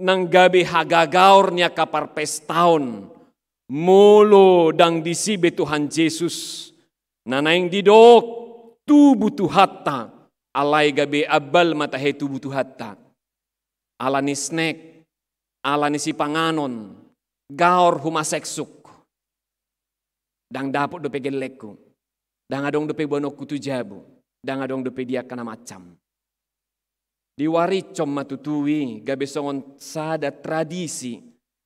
nang gabe hagagaor ni angka parpestaon, molo ndang disi be Tuhan Jesus, na naeng didok tubu Tuhanta, alai gabe ambal ma tahe tubu Tuhanta. Ala ni snack, ala ni sipanganon, gaor humaseksuk. Ndang dapot dope gellengku. Ndang adong dope boanonku tu jabu. Ndang adong dope di angka na macam. Diwariccon ma tutu i gabe songon sada tradisi,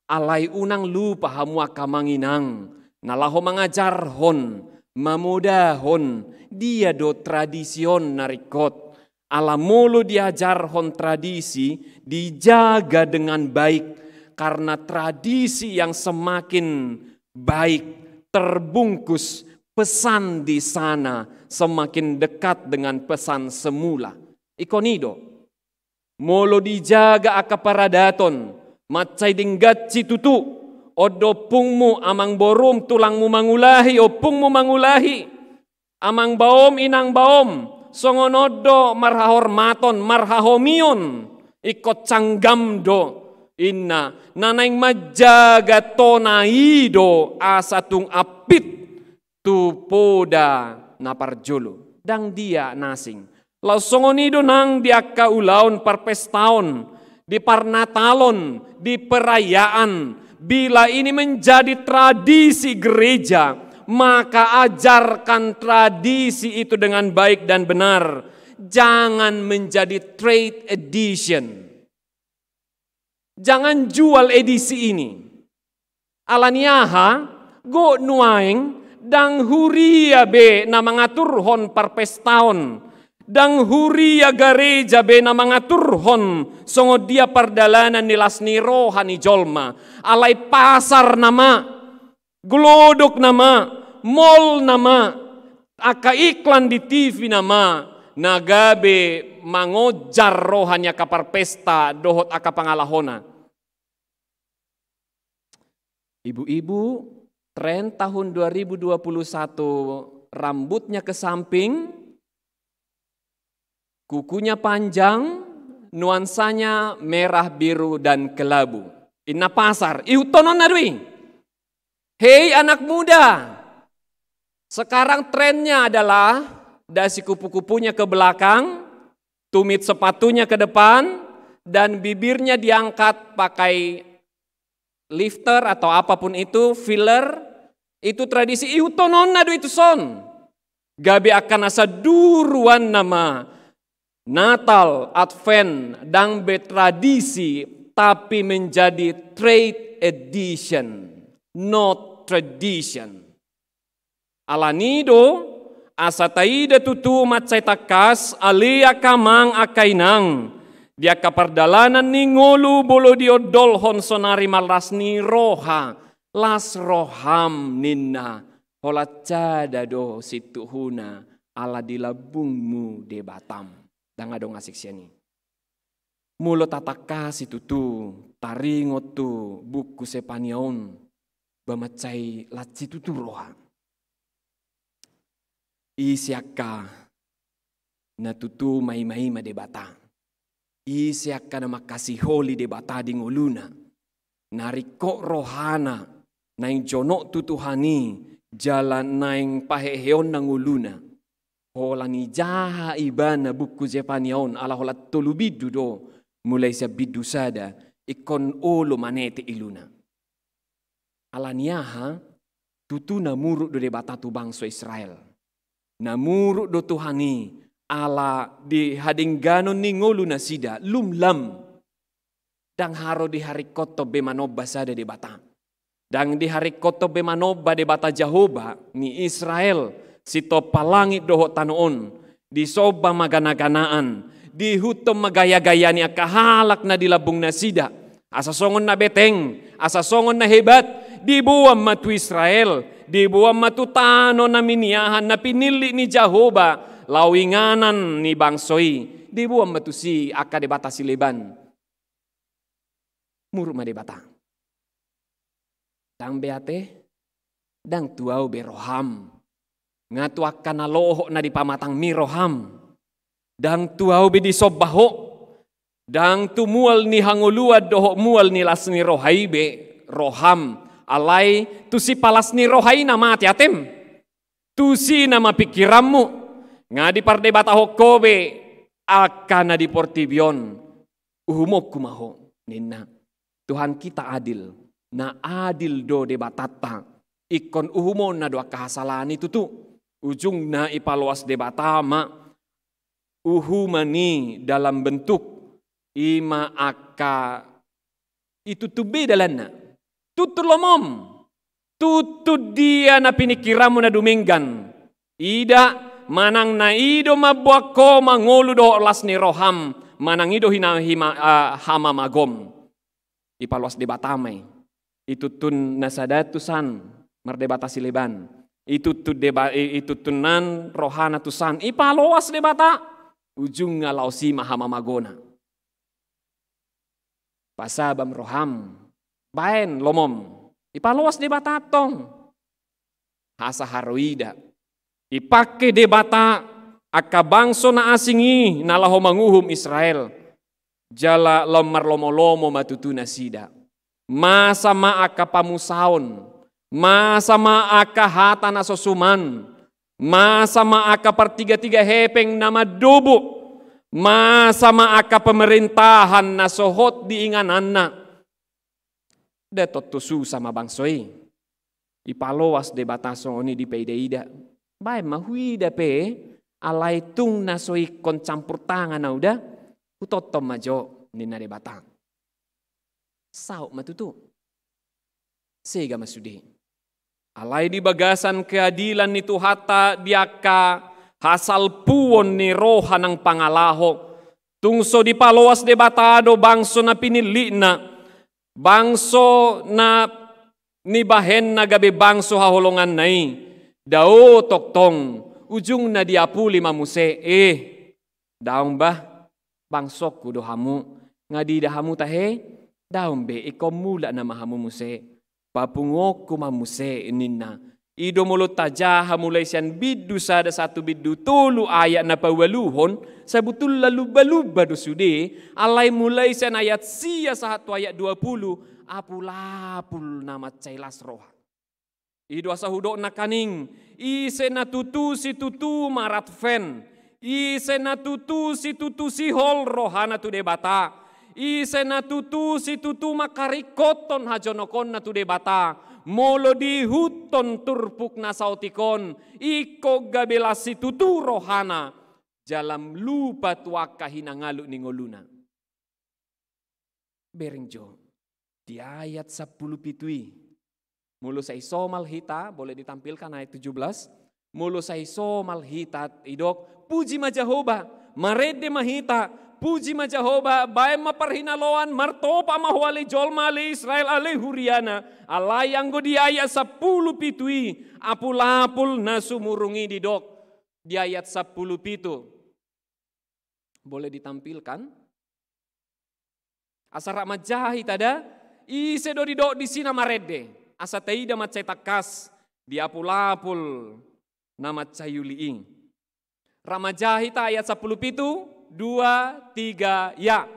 alai unang lupa hamu angka amang inang, na laho mangajarhon, mamodahon, dia do tradisi on na ringkot. Ala molo diajarhon tradisi, dijaga dengan baik, karena tradisi yang semakin baik, terbungkus pesan di sana, semakin dekat dengan pesan semula. Ingkon i do. Molo dijaga angka paradaton, mansai denggan situtu, on do ompungmu, amangborum, tulangmu mangulahi, ompungmu mangulahi, amangbaom, inangbaom, songon on do marhahormaton, marhahomion, ingkon canggam do, inna, na naeng manjaga tona i do asa tung ampit tu poda na parjolo. Ndang dia na asing. Laos songon i do nang di angka ulaon parpestaon, di parnatalon, di perayaan, bila ini menjadi tradisi gereja, maka ajarkan tradisi itu dengan baik dan benar. Jangan menjadi trade edition. Jangan jual edisi ini. Ala ni aha, gok nuaeng, ndang huria be na mangaturhon parpestaon, ndang huria gareja be na mangaturhon songon dia pardalanan ni las ni roha ni jolma, alai pasar nama, glodok nama, mall nama, angka iklan di T V nama, na gabe mangonjar roha ni angka parpesta dohot angka pangalahona. Ibu-ibu, tren tahun dua ribu dua puluh satu, rambutnya ke samping, kukunya panjang, nuansanya merah, biru, dan kelabu. Inna pasar, ihuthononna do i. Hei anak muda, sekarang trennya adalah dasi kupu-kupunya ke belakang, tumit sepatunya ke depan, dan bibirnya diangkat pakai lifter atau apapun itu, filler, itu tradisi, ihuthononna do i tuson. Gabe angka na sanduruan nama Natal, Advent, ndang be tradisi, tapi menjadi trade edition, not tradition. Ala ni do, asa taida tutu mansai tangkas, ale angka amang, angka inang, di angka pardalanan ni ngolu molo diondolhon sonari ma las ni roha, las roham ninna, holan sada do situhuna, ala di lambungmu Debatam. Ndang adong asing sian i. Molo tatangkasi tutu, taringot tu buku Sepania on, ba mansai las situtu roha. Ise angka na tutu maimaima Debata. Ise angka na mangkasiholi Debata di ngoluna. Na ringkot rohana, naeng jonok tu Tuhan i, jala naeng paheheonna ngoluna. Holan ijaha ibana buku Zefania on, ala holan tolu bindu do, mulai sian bindu sada, ingkon olo manete iluna. Ala ni aha? Tutu na muruk do Debata tu bangso Israel. Na muruk do Tuhan i, ala di hadengganon ni ngolu nasida, lum lam. Ndang haru diharingkothon be manomba sada Debata. Ndang diharingkothon be manomba Debata Jahowa ni Israel, sitompa langit dohot tano on, disomba ma ganaganaan, diihuthon ma gayagaya ni angka halak na di lambung nasida. Asa songon na beteng, asa songon na hebat, diboan ma tu Israel, diboan ma tu tano na miniahan na pinillit ni Jahowa, laho inganan ni bangso i, diboan ma tusi angka debata sileban. Muruk ma Debata. Ndang be ate, ndang tu ahu be roham. Nga tu angka na lohot na di pamatangmi roham. Ndang tu ahu be disomba ho. Ndang tu mual ni hangoluan dohot mual ni las ni roha i be roham. Alai tu sipalas ni roha i na mate atem. Tusi nama pingkiranmu, nga dipardebatahon ho be angka na di portibi on, uhumonku ma ho, ninna. Tuhan kita adil, na adil do Debatanta, ingkon uhumonna do angka hasalahan i tutu, ujungna ipaloas Debata ma uhuman i dalam bentuk, i ma angka i tutu be dalanna. Tutu lomom. Tutu dia na piningkiranmu na dumenggan. Ida, manang na i do mamboan ho mangolu dohot las ni roham, manang i do hina, hima, ah, hamamagom. Ipaloas Debata ma i. Ituntun na sada tusan mardebata sileban. Ituntun deba, i, ituntunan rohana tusan. Ipaloas Debata. Ujungna laos i ma hamamagona. Pasabam roham, baen lomom, ipaloas Debata antong. Asa haroida, ipangke Debata angka bangso na asing i na laho manguhum Israel, jala laho marlomolomo ma tutu nasida. Masa ma angka pamusaon, masa ma angka hata na so suman, masa ma angka partigatiga hepeng na mandobo, masa ma angka pemerintahan na so hot di ingananna. Nda tontu susa ma bangso i. Ipaloas Debata songon i dipaidaida. Baen ma huida pe, alai tung na so ingkon campur tangan ahu da, hutonton ma jo, ninna Debata. Saut ma tutu. Sega ma sude. Alai di bagasan keadilan ni Tuhanta di angka hasalpuon ni roha nang pangalaho. Tung so dipaloas Debata do bangso na pinillitna. Bangso na nibahenna gabe bangso haholonganna i. Dao tongtong, ujungna diapuli ma muse. Eh, daong bah, bangsongku do hamu, nga diida hamu tahe, daong be ingkon mulak nama hamu muse. Papunguonku ma muse ninna. I do molo tajaha mulai sian bindu sada sahat tu bindu tolu ayat na paualuhon, sabutulna lumba-lumba do sude, alai mulai sian ayat sia sahat tu ayat dua pulu, apul-apul na mansai las roha. I do asa hudok nangkaning, ise na tutu situtu maradven, ise na tutu situtu sihol rohana tu Debata, ise na tutu situtu mangkaringkothon hajonokonna tu Debata, molo diihuthon turpuk na saotik on, ingkon gabe las situtu rohana, jala lupa tu angka hinangaluk ni ngoluna. Bereng jo, di ayat sampulu pitu i. Molo sai somal hita, boleh ditampilkan ayat tujuh belas. Molo sai somal hita, idok, puji ma Jahowa, marende ma hita, puji ma Jahowa, baen ma parhinaloan, martopak ma ho ale jolma, ale Israel, ale huriana. Alai anggo di ayat sampulu pitu i, apul-apul na sumurung i didok. Di ayat sampulu pitu. Boleh ditampilkan? Asa rap manjaha hita da, ise do didok disi na marende. Asa taida mansai tangkas, di apul-apul na mansai uli i. Rap manjaha hita ayat sampulu pitu, dua, tiga, ya.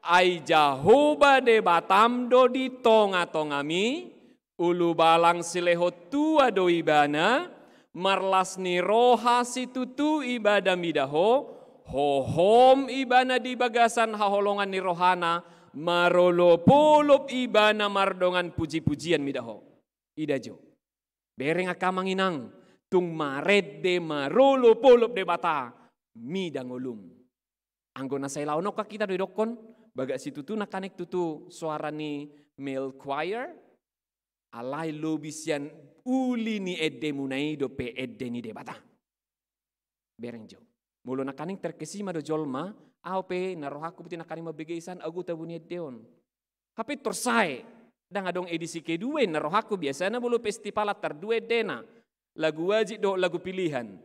Ai Jahowa Debatam do di tonga-tongami, ulubalang silehon tua do Ibana, Marlas ni roha situtu ibana mida ho, hohom ibana di bagasan haholongan ni rohana, marolopolop ibana mardongan pujipujian mida ho. Ida jo. Bereng angka amang inang, tung marende marolopolop Debata mida ngolum. Anggo na sai laon on kan hita do idokkon, bagak situtu nangkaning tutu soara ni male choir, alai lobi sian uli ni endemuna i dope ende ni Debata. Bereng jo. Molo nangkaning terkesima do jolma, au pe na rohangku boti nangkaning mambege isan ago tabo ni ende on. Hape pintor sae, ndang adong edisi kedua i na rohangku, biasana molo festival antar dua endena. Lagu wajib dohot lagu pilihan.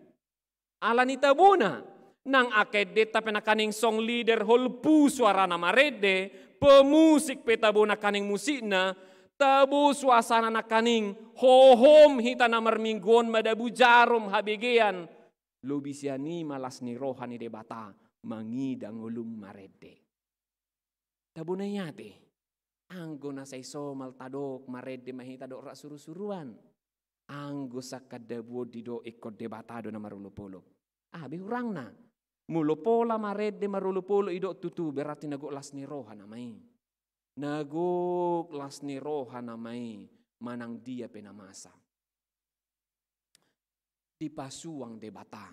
Ala ni tabona, nang angka endenta pe nangkaning song leader holpu soarana marende, pemusik pe tabo nangkaning musikna, tabo suasana nangkaning hohom hita na marminggu on madabu jarom habegean. Lobi sian i ma las ni roha ni Debata mangida ngolum marende. Tabona i ate, anggo na sai somal tadok marende ma hita dohot rap surusuruan. Anggo sangkan dabu on didok ingkon Debata do na marolopolop. Aha be hurangna? Molo pola marende marolopolop idok tutu, berarti na gok las ni roha nama i. Na gok las ni roha nama i manang dia pe na masa. Dipasuang Debata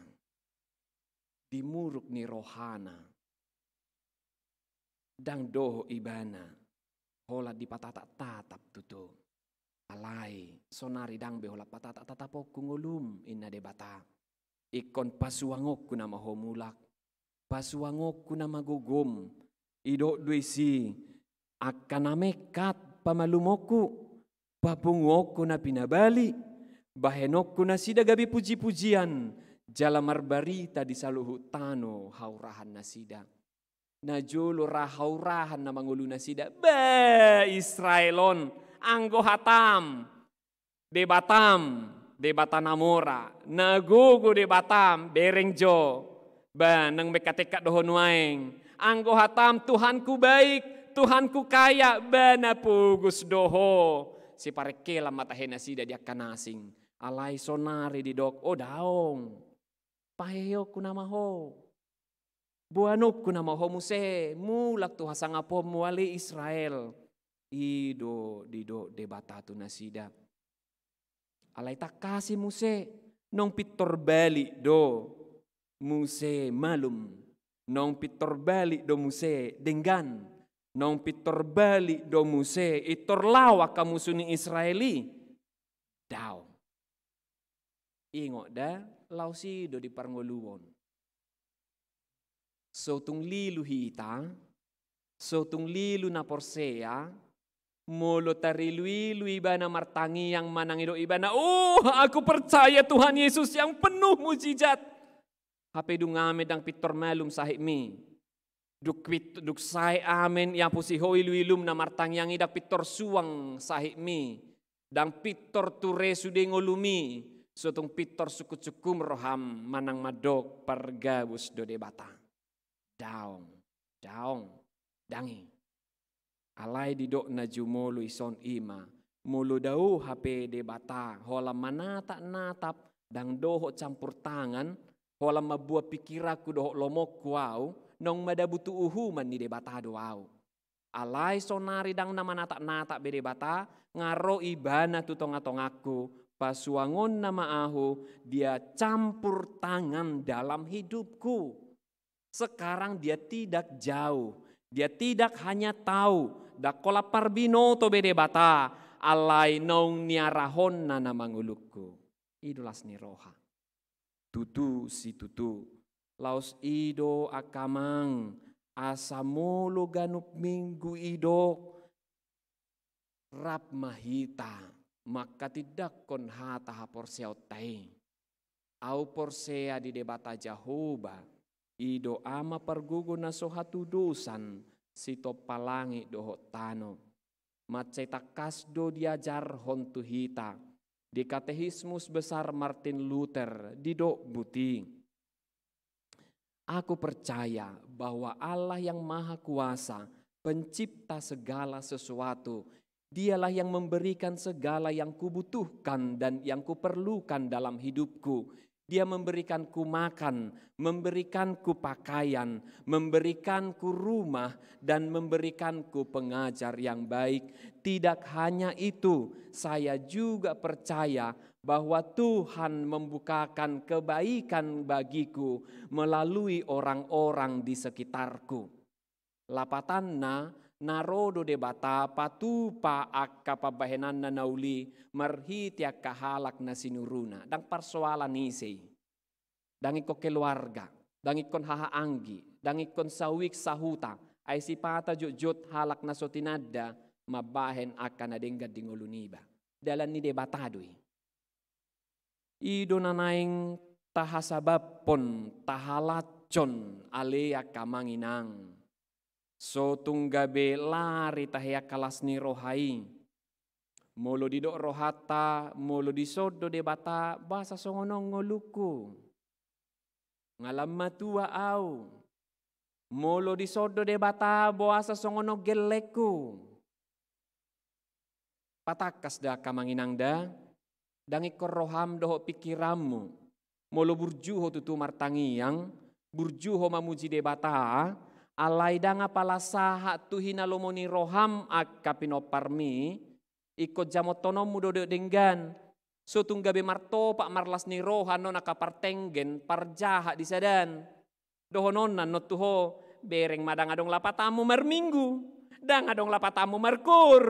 di muruk ni rohana. Ndang dohot ibana holan dipatatap-tatap tutu. Alai sonari ndang be holan patatap-tatapku ngolum, inna Debata. Ingkon pasuangonku nama ho mulak. Pasuangonku nama gogom. Idok do isi, angka na mengkat pamalumonku, papunguonku na pinabali, bahenonku nasida gabe pujipujian, jala marbarita di saluhut tano haurahan nasida. Na jolo ra haurahan na mangolu nasida, ba Israel on, anggo hatam, Debatam, Debata na mora, na gogo Debatam, bereng jo. Ba, naung mengkatengkat do ho nuaeng. Anggo hatam Tuhanku baik, Tuhanku kaya, ba na pogos do ho. Siparengkelan ma tahe nasida di angka na asing. Alai sonari didok, o daong. Paheheonku nama ho. Boanonku nama ho muse, mulak tu hasangaponmu ale Israel. I do didok Debata tu nasida. Alai tangkasi muse, naung pintor balik do muse malum. Naung pintor balik do muse denggan. Naung pintor balik do muse pintor laho angka musu ni Israel i. Daong. Ingot da, laos i do di parngoluon. So tung lilu hita, so tung lilu na porsea, molo tarilu-ilu ibana martangiang manang idok ibana, "Oh, aku percaya Tuhan Yesus yang penuh mujizat." Hape dung amen ndang pintor malum sahitmi. Dung pit-, dung sae amen iapusi ho ilu-ilum na martangiang i ndang pintor suang sahitmi. Ndang pintor ture sude ngolumi, so tung pintor sungkun-sungkun roham manang mandok pargabus do Debata. Daong, daong, ndang i. Alai didok na jumolo i son i ma, molo dao hape Debata, holan manatap-natap, ndang dohot campur tangan, holan mamboan pingkiranku dohot lomoku au, naung madabu tu uhuman ni Debata do au. Alai sonari ndang na manatap-natap be Debata, nga ro ibana tu tonga-tongangku, pasuangonna ma ahu, dia campur tangan dalam hidupku. Sekarang dia tidak jauh, dia tidak hanya tahu, ndang holan parbinoto be Debata, alai naung niarahonna na mangolungku. I do las ni roha. Tutu situtu, laos i do angka amang, asa molo ganup minggu idok, rap ma hita mangkatindangkon hata haporseaonta i. Au porsea di Debata Jahowa, i do Ama pargogo na so hatudosan, sitompa langit dohot tano. Mansai tangkas do diajarhon tu hita di Katekismus Besar Martin Luther, didok boti. Aku percaya bahwa Allah yang Maha Kuasa, pencipta segala sesuatu, Dialah yang memberikan segala yang kubutuhkan dan yang kuperlukan dalam hidupku. Dia memberikanku makan, memberikanku pakaian, memberikanku rumah, dan memberikanku pengajar yang baik. Tidak hanya itu, saya juga percaya bahwa Tuhan membukakan kebaikan bagiku melalui orang-orang di sekitarku. Lapatanna, na ro do Debata patupa angka pambahenanna na uli marhite angka halak na sinuruna. Ndang parsoalan ise i. Ndang ingkon keluarga, ndang ingkon haha anggi, ndang ingkon sauik sahuta, ai sipata jotjot halak na so tinanda mambahen angka na denggan di ngolu niba. Dalan ni Debata do i. I do na naeng tahasabamhon, tahalatshon ale angka amang inang. So tung gabe lari tahe angka las ni roha i. Molo didok rohanta, molo dison do Debata, boasa songon on ngolungku? Nga lam matua au. Molo dison do Debata, boasa songon on gellengku? Patangkas da angka amang inang da, ndang ingkon roham dohot pingkiranmu. Molo burju ho tutu martangiang, burju ho mamuji Debata, alai ndang apala sahat tu hinalomo ni roham angka pinomparmi, ingkon jamothononmu do denggan. So tung gabe martopak marlas ni roha annon angka partenggen, parjahat di sada an. Dohononna annon tu ho, bereng ma ndang adong lapatanmu marminggu, ndang adong lapatanmu markoor.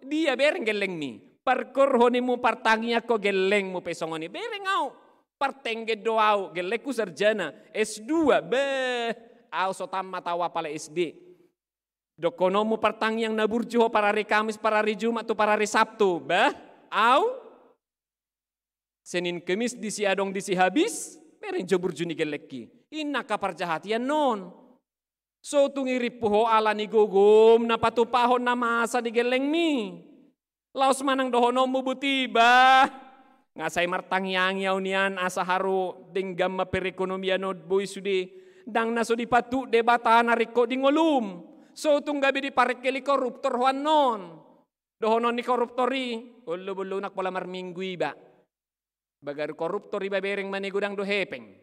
Dia bereng gellengmi? Parkoor ho nimmu, partangiang ho, gellengmu pe songon i. Bereng au, partenggen do au, gellengku sarjana S dua, beh, au so tammat au apala S D. Dohononmu partangiang na burju ho parari Kamis, parari Jumat tu parari Sabtu, bah, au Senin Kemis disi adong disi habis, bereng jo burju ni gellengki. Inna angka parjahat i annon. So tung irimpu ho ala ni gogom na patupahon na masa di gellengmi. Laos manang dohononmu buti, bah, nga sai martangiangi au nian asa haru denggan ma perekonomian on, boi sude. Ndang na so dipatuk Debata na ringkot di ngolum. So tung gabe diparengkeli koruptor ho annon. Dohonon ni koruptor i, ollo bollo unang pola marminggu iba. Bagaru koruptor iba, bereng ma na i godang do hepeng.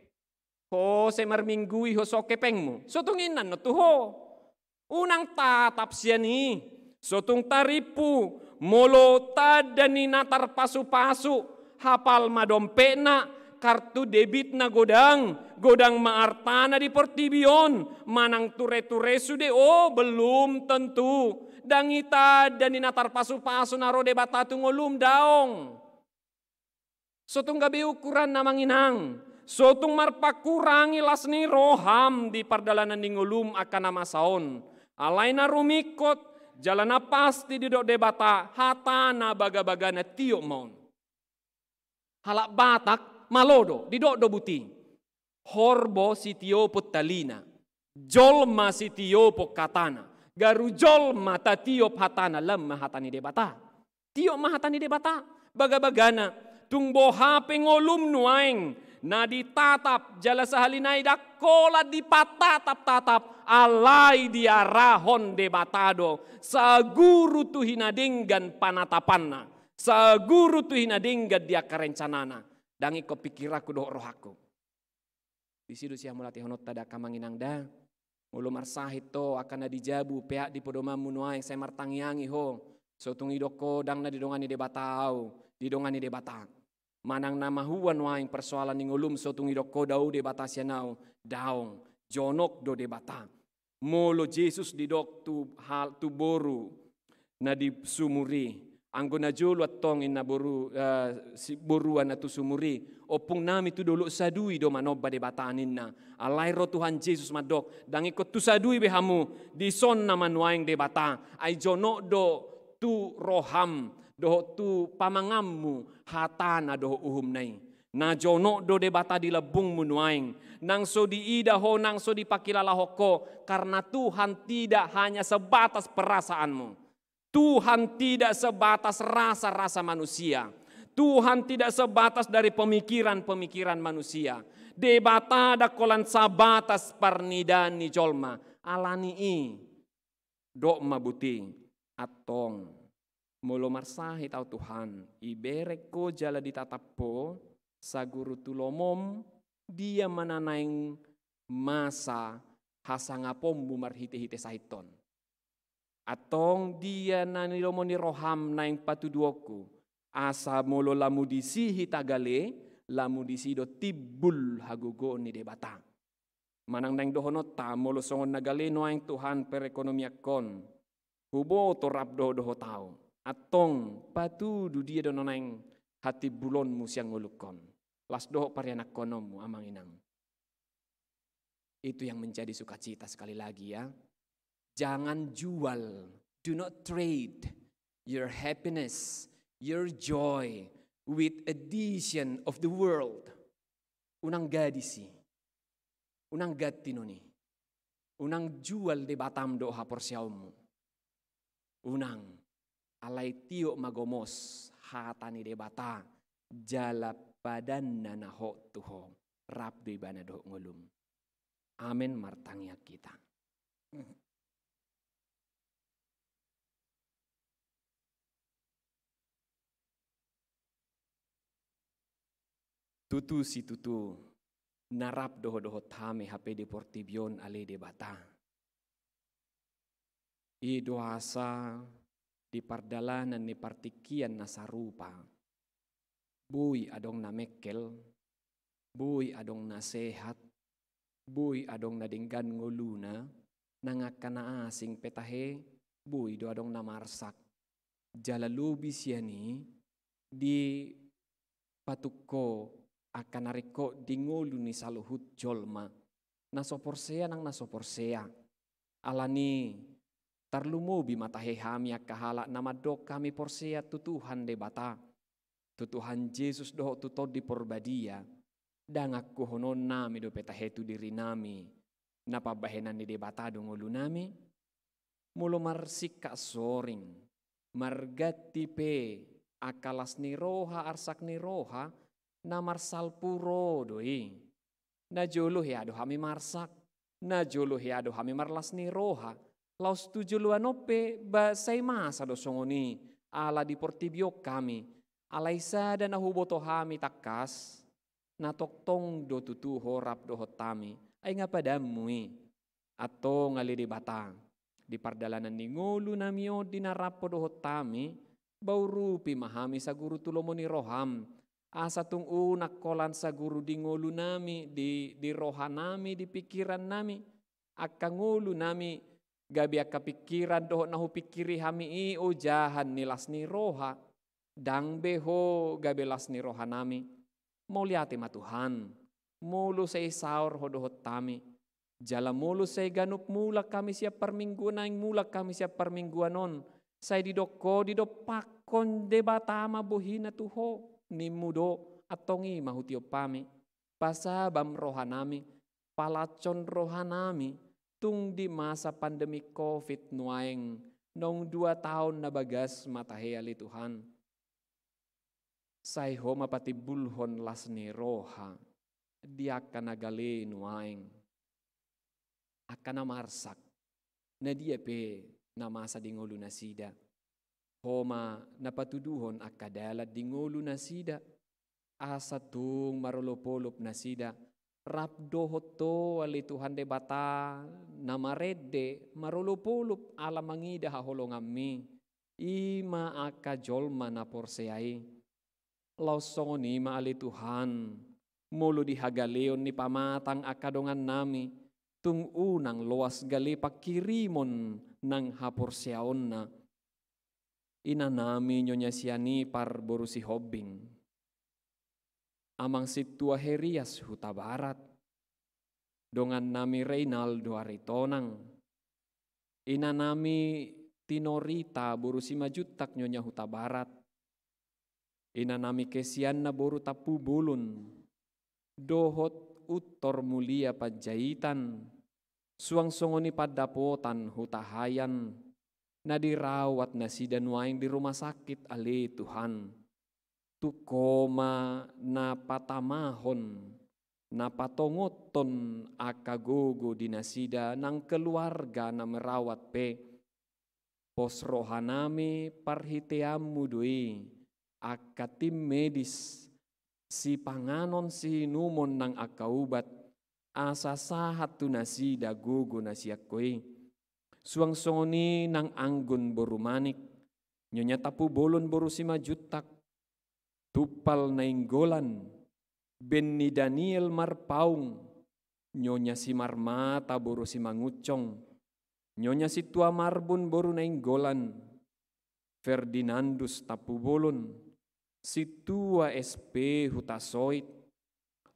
Ho sai marminggu i ho so hepengmu. So tung inna annon tu ho. Unang tatap sian i. So tung tarimpu, molo tanda ni na tarpasupasu, hapal ma dompetna, kartu debitna godang, godang ma artana di portibi on, manang ture-ture sude, o, belum tentu. Ndang i tanda ni na tarpasupasu na ro Debata tu ngolum, daong. So tung gabe ukuran na manginang, so tung marpakurangi las ni roham di pardalanan ni ngolum angka na masa on. Alai na rumingkot, jala na pasti didok Debata, hatana bagabagana tiop ma on. Halak Batak malo do, didok do buti. Horbo sitiopon talina, jolma sitiopon hatana, garu jolma tatiop hatana, lam ma hata ni Debata. Tiop ma hata ni Debata, bagabagana, tung boha pe ngolum nuaeng, na ditatap, jala sahali nai ndang holan dipatatap-tatap, alai diarahon Debata do, saguru tu hinadenggan panatapanna, saguru tu hinadenggan di angka rencanana, ndang ingkon pingkiranku dohot rohangku. Disi do sihamulatehononta da angka amang inang da. Molo marsahit ho angka na di jabu, peak di podomanmu nuaeng, sai martangiangi ho. So tung didok ho ndang na didongani Debata au, didongani Debata. Manang na mahua nuaeng persoalan ni ngolum, so tung didok ho dao Debata sian au, daong, jonok do Debata. Molo Jesus didok tu hal, tu boru na di sumur i, anggo na jolo antong inna boru, eh, si, borua na tu sumur i, ompung nami tu dolok sadui do manomba Debata ninna. Alai ro Tuhan Jesus mandok, ndang ingkon tu sadui be hamu, dison nama nuaeng Debata, ai jonok do tu roham dohot tu pamanganmu hatana dohot uhumna i. Na jonok do Debata di lambungmu nuaeng. Nang so diida ho, nang so dipangkilalahon ho, karena Tuhan tidak hanya sebatas perasaanmu. Tuhan tidak sebatas rasa-rasa manusia. Tuhan tidak sebatas dari pemikiran-pemikiran manusia. Debata ndang holan sabatas parnidaan ni jolma. Alani i, dok ma buti, antong. Molo marsahit ahu Tuhan, ibereng Ho jala ditatap Ho saguru tu lomom, dia ma na naeng masa hasangaponmu marhite-hite sahit on. Antong dia na ni lomo ni roham naeng patuduhonku, asa molo lamu disi hita gale, lamu disi do timbul hagogoon ni Debata. Manang naeng dohononta, molo songon na gale nuaeng Tuhan perekonomiangkon, huboto rap dohot-dohot ahu. Antong patudu dia do na naeng hatimbulonmu sian ngolungkon. Las dohot parianakkononmu, amang inang. Itu yang menjadi sukacita, sekali lagi ya. Jangan jual, do not trade your happiness, your joy with addition of the world. Unang gadis i. Unang ganti non i. Unang jual Debatam dohot haporseaonmu. Unang, alai tiop ma gomos hata ni Debata, jala padanna na hot tu ho, rap do ibana dohot ngolum. Amen, martangiang hita. Tutu situtu, na rap dohot-dohot hami hape di portibi on ale Debata. I do asa di pardalanan ni partingkian na sarupa, boi adong na mengkel, boi adong na sehat, boi adong na denggan ngoluna, nang angka na asing pe tahe, boi do adong na marsak. Jala lobi sian i, dipatungko angka na ringkot di ngolu ni saluhut jolma, na so porsea nang na so porsea. Alani, tarlumobi ma tahe hami angka halak na mandok hami porsea tu Tuhan Debata, tu Tuhan Jesus dohot tu Tondi Porbadia. Ndang angkuhonon nami dope tahe tu diri nami na pambahenan ni Debata do ngolu nami. Molo marsingkat soring, marganti pe angka las ni roha, arsak ni roha, na marsalpu ro do i. Na jolo hea do hami marsak, na jolo hea do hami marlas ni roha. Laos tu joloan on pe ba sai masa do songon i, ala di portibi on hami. Alai sada na huboto hami tangkas, na tongtong do tutu ho rap dohot hami, ai nga padanmu i. Antong ale Debata, di pardalanan ni ngolu nami on di na rap ho dohot hami, ba urupi ma hami saguru tu lomo ni roham, asa tung unang holan saguru di ngolu nami, di, di roha nami, di pingkiran nami, angka ngolu nami, gabe angka pingkiran dohot na hupingkiri hami i ojahan ni las ni roha, ndang be ho gabe las ni roha nami. Mauliate ma Tuhan, molo sai saor ho dohot hami, jala molo sai ganup mulak hami sian parmingguan, naeng mulak hami sian parmingguan on, sai didok ho, didompakhon Debata ma bohina tu ho, nimmu do, antong i ma hutiop hami. Pasabam roha nami, palashon roha nami, tung di masa pandemi covid nuaeng, naung dua taon na bagas ma tahe ale Tuhan. Sai ho ma patimbulhon las ni roha di angka na gale nuaeng, angka na marsak, na dia pe na masa di ngolu nasida. Ho ma na patuduhon angka dalan di ngolu nasida, asa tung marolopolop nasida, rap dohot ho ale Tuhan Debata na marende, marolopolop ala mangida haholonganmi, i ma angka jolma na porsea i. Laos songon i ma ale Tuhan, molo di hagaleon ni pamatang angka dongan nami, tung unang loas gale pangkirimon nang haporseaonna. Inanami Nyonya Sianipar boru Sihombing, Amang Sintua Herias Hutabarat, dongannami Reinaldo Aritonang, inanami Tinorita boru Simanjuntak Nyonya Hutabarat, inanami Kesianna boru Tampubolon, dohot Uttor Mulia Panjaitan, suang songon i Pandapotan Hutahaean, na dirawat nasida nuaeng di rumah sakit ale Tuhan. Tung Ho ma na patamahon, na patongothon angka gogo di nasida nang keluarga na merawat pe. Pos rohanami parhiteanmu do i, angka tim medis, sipanganon siinumon nang angka ubat, asa sahat tu nasida gogo na sian Ho i. Suang songon i nang Anggun boru Manik, Nyonya Tampubolon boru Simanjuntak, Tumpal Nainggolan, Benny Daniel Marpaung, Nyonya Simarmata boru Simangunsong, Nyonya Sintua Marbun boru Nainggolan, Ferdinandus Tampubolon, Sintua S P Hutasoit,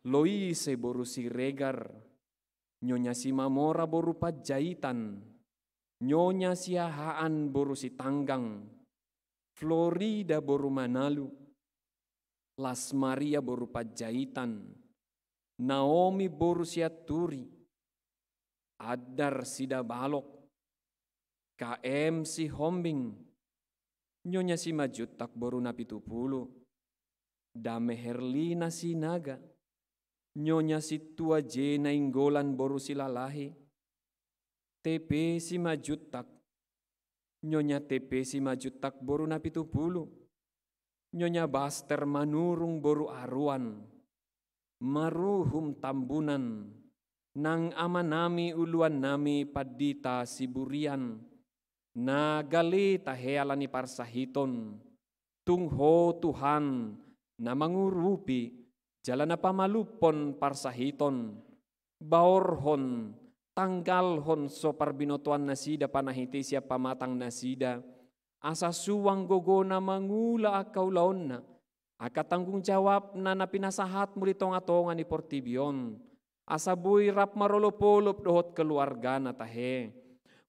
Loise boru Siregar, Nyonya Simamora boru Panjaitan, Nyonya Siahaan boru Sitanggang, Florida boru Manalu, Las Maria boru Panjaitan, Naomi boru Sianturi, Andar Sidabalok, K M Sihombing, Nyonya Simanjuntak boru Napitupulu, Dame Herlina Sinaga, Nyonya Sintua J Nainggolan boru Silalahi, T P Simanjuntak, Nyonya T P Simanjuntak boru Napitupulu, Nyonya Baster Manurung boru Aruan, Maruhum Tambunan, nang amanami uluannami Pandita Siburian, na gale tahe ala ni parsahiton, tung Ho Tuhan, na mangurupi, jala na pamalumhon parsahiton, baorhon, tanggalhon so parbinotoan nasida panahite sian pamatang nasida, asa suang gogona mangula angka ulaonna, angka tanggung jawabna na pinasahatmu di tonga-tonga ni portibi on, asa boi rap marolop-olop dohot keluargana tahe.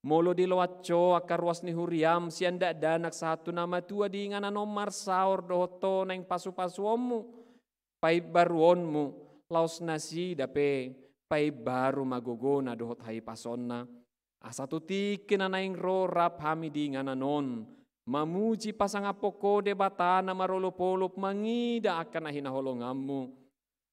Molo diloas Ho angka ruas ni huriam sian dakdanak sahat tu na matua di inganan on marsaor dohot Ho naeng pasu-pasuonmu, paimbaruonmu, laos nasida pe paimbaru ma gogona dohot haipasoonna. Asa tu tingki na naeng ro rap hami di inganan on, mamuji pasangaphon Ho Debata na marolop-olop mangida angka na hinaholonganmu.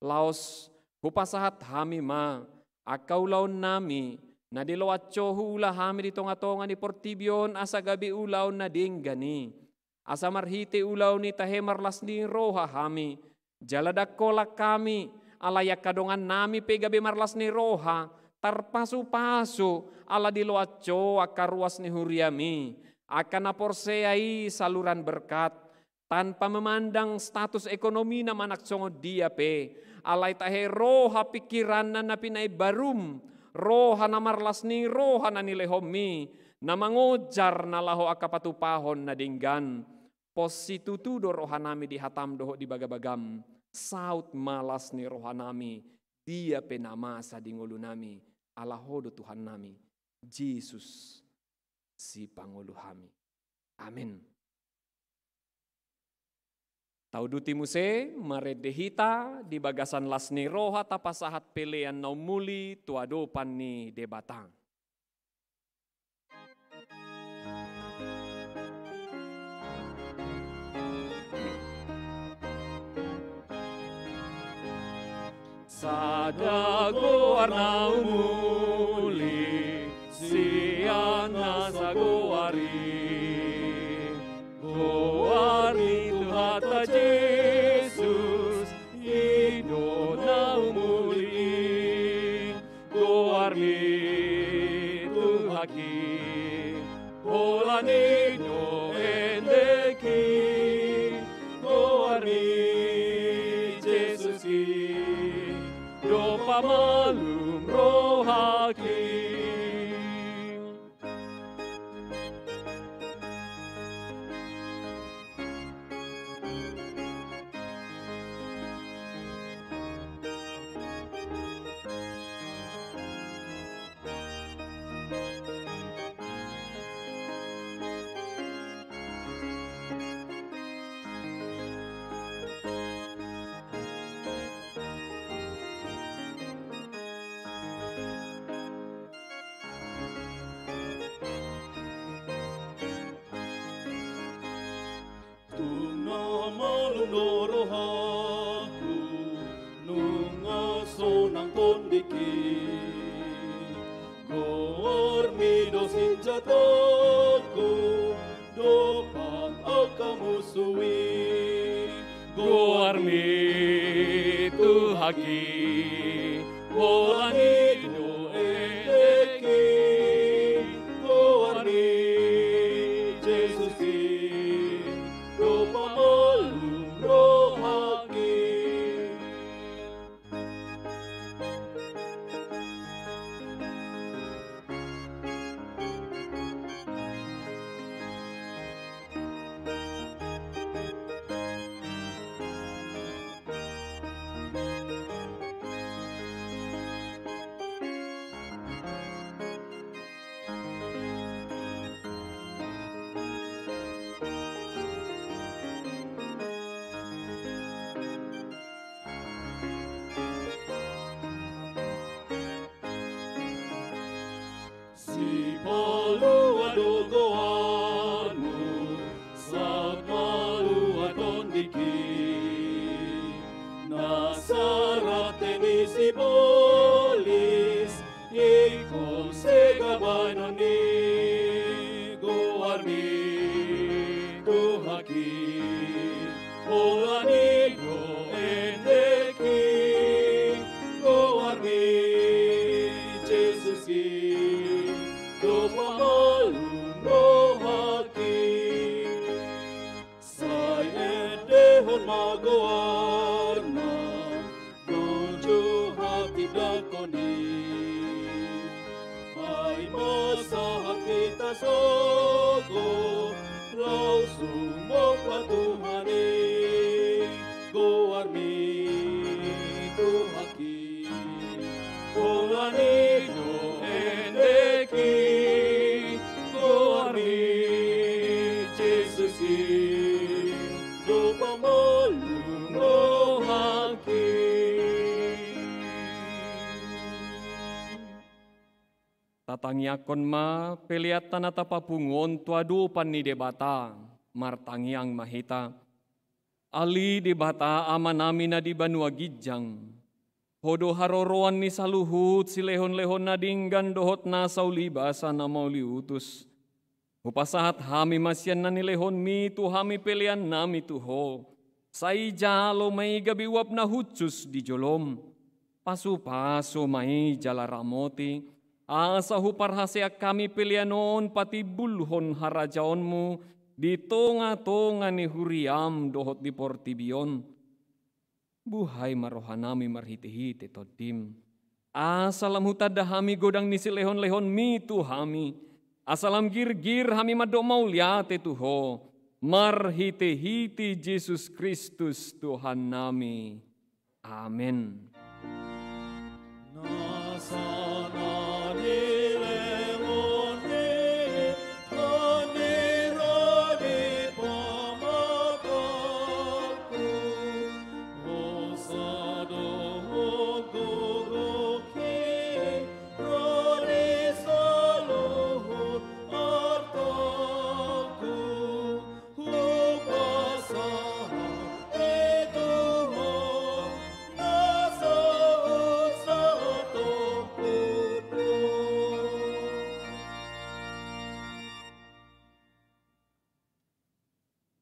Laos hupasahat hami ma angka ulaonnami, na diloas Ho huula hami di tonga-tonga ni portibi on asa gabe ulaon na denggan i. Asa marhite ulaon i tahe marlas ni roha hami, jala ndang holan hami, alai angka dongannami pe gabe marlas ni roha, tarpasu-pasu, ala diloas Ho angka ruas ni huriami, angka na porsea i saluran berkat, tanpa memandang status ekonomina manang songon dia pe, alai tahe roha pingkiranna na pinaimbarum, roha na marlas ni roha na nilehonmi, na mangonjar na laho angka patupahon na denggan. Pos situtu do rohanami di hatam dohot di bagabagam, saut ma las ni rohanami, dia pe na masa di ngolunami, ala Ho do Tuhannami, Jesus, Sipangolu hami. Amen. Tauduti muse, marende hita di bagasan las ni roha tapasahat pelean na ummuli tu adopan ni Debata. Sada goar na umuli sian nasa goar i, goar ni Tuhanta Jesus, i do na umuli. Goar ni Tuhanki, holan i do endengki. Goar ni Jesus i do pamalum rohangki. Tung na malum do rohangku, nunga sonang tondingki. Goarmi do sinjatangku, Goarmi Tuhanki, holan i do endekki. Goarmi Jesuski, do pamolum rohangki. Sipalua do goarmu, sahat malua tondingki. Nasa rate ni sibolis, ingkon sega baenon ni goarmi Tuhanki. Holan i do endekki, goarmi Jesuski, do pamolum rohangki. Sai endehon ma goarna, nunju hatindangkon i. Ai ma sahat hita sogot, laos sumomba Tuhan i. Goarmi Tuhanki, holan i do endekki. Goarmi Jesuski, do pamolum rohangki. Tatangiangkon ma peleanta na tapapungu on tu adopan ni Debata. Martangiang ma hita. Ale Debata Amanami na di banua ginjang, Ho do haroroan ni saluhut silehonlehon na denggan dohot nasa ulibasa na mauliutus. Hupasahat hami ma sian na nilehonmi tu hami peleannami tu Ho. Sai jalo ma i gabe uap na hushus di jolom. Pasupasu ma i jala ramoti, asa huparhaseang hami pelean on patimbulhon harajaonmu di tongatonga ni huriam dohot di portibi on. Buhai ma rohanami marhitehite Tondim, asa lam hutanda hami godang ni silehonlehonmi tu hami, asa lam girgir hami mandok mauliate tu Ho, marhitehite Jesus Kristus Tuhannami. Amen.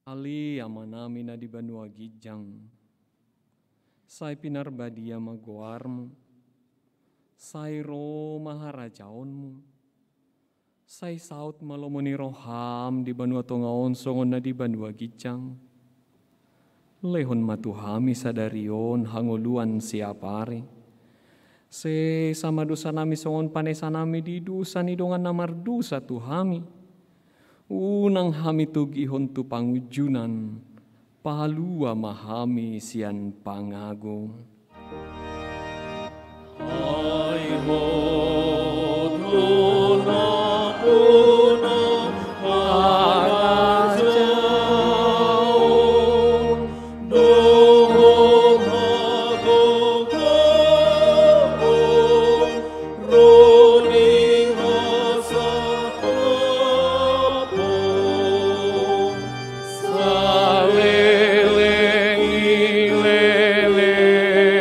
Ale Amanami na di banua ginjang, sai pinarbadia ma goarmu, sai ro ma harajaonmu, sai saut ma lomo ni roham di banua tonga on songon na di banua ginjang. Lehon ma tu hami sadari on hangoluan siapari. Sesa ma dosanami songon panesanami di dosa ni dongan na mardosa tu hami. Unang hami togihon tu pangunjunan, palua ma hami sian pangago. Ai Ho do nampuna harajaon dohot hagogoon, ro di hasangapon saleleng ni leleng.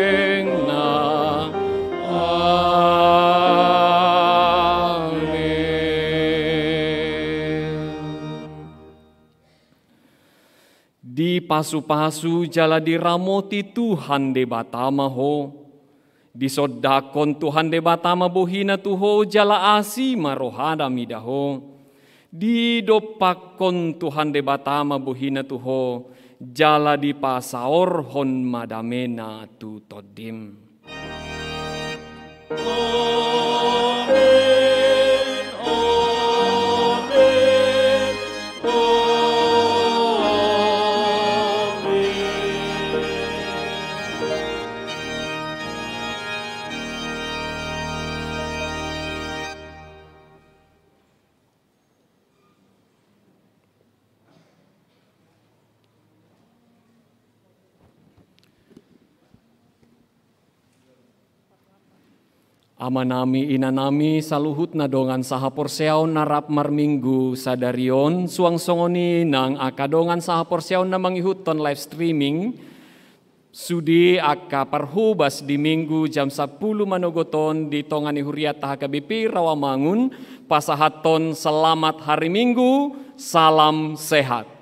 Pasu-pasu jala diramoti Tuhan Debata ma ho. Disondangkon Tuhan Debata ma bohina tu ho jala asi ma rohana mida ho. Didompakkon Tuhan Debata ma bohina tu ho jala dipasaorhon ma damena tu tondim. Amanami, inanami, saluhutna dongan sahaporseaon na rap marminggu sadari on, suang songon i nang angka dongan sahaporseaon na mangihuthon live streaming, sude angka parhobas di Minggu jam sampulu manogot on di tonga ni hurianta H K B P Rawamangun, pasahathon selamat hari Minggu, salam sehat.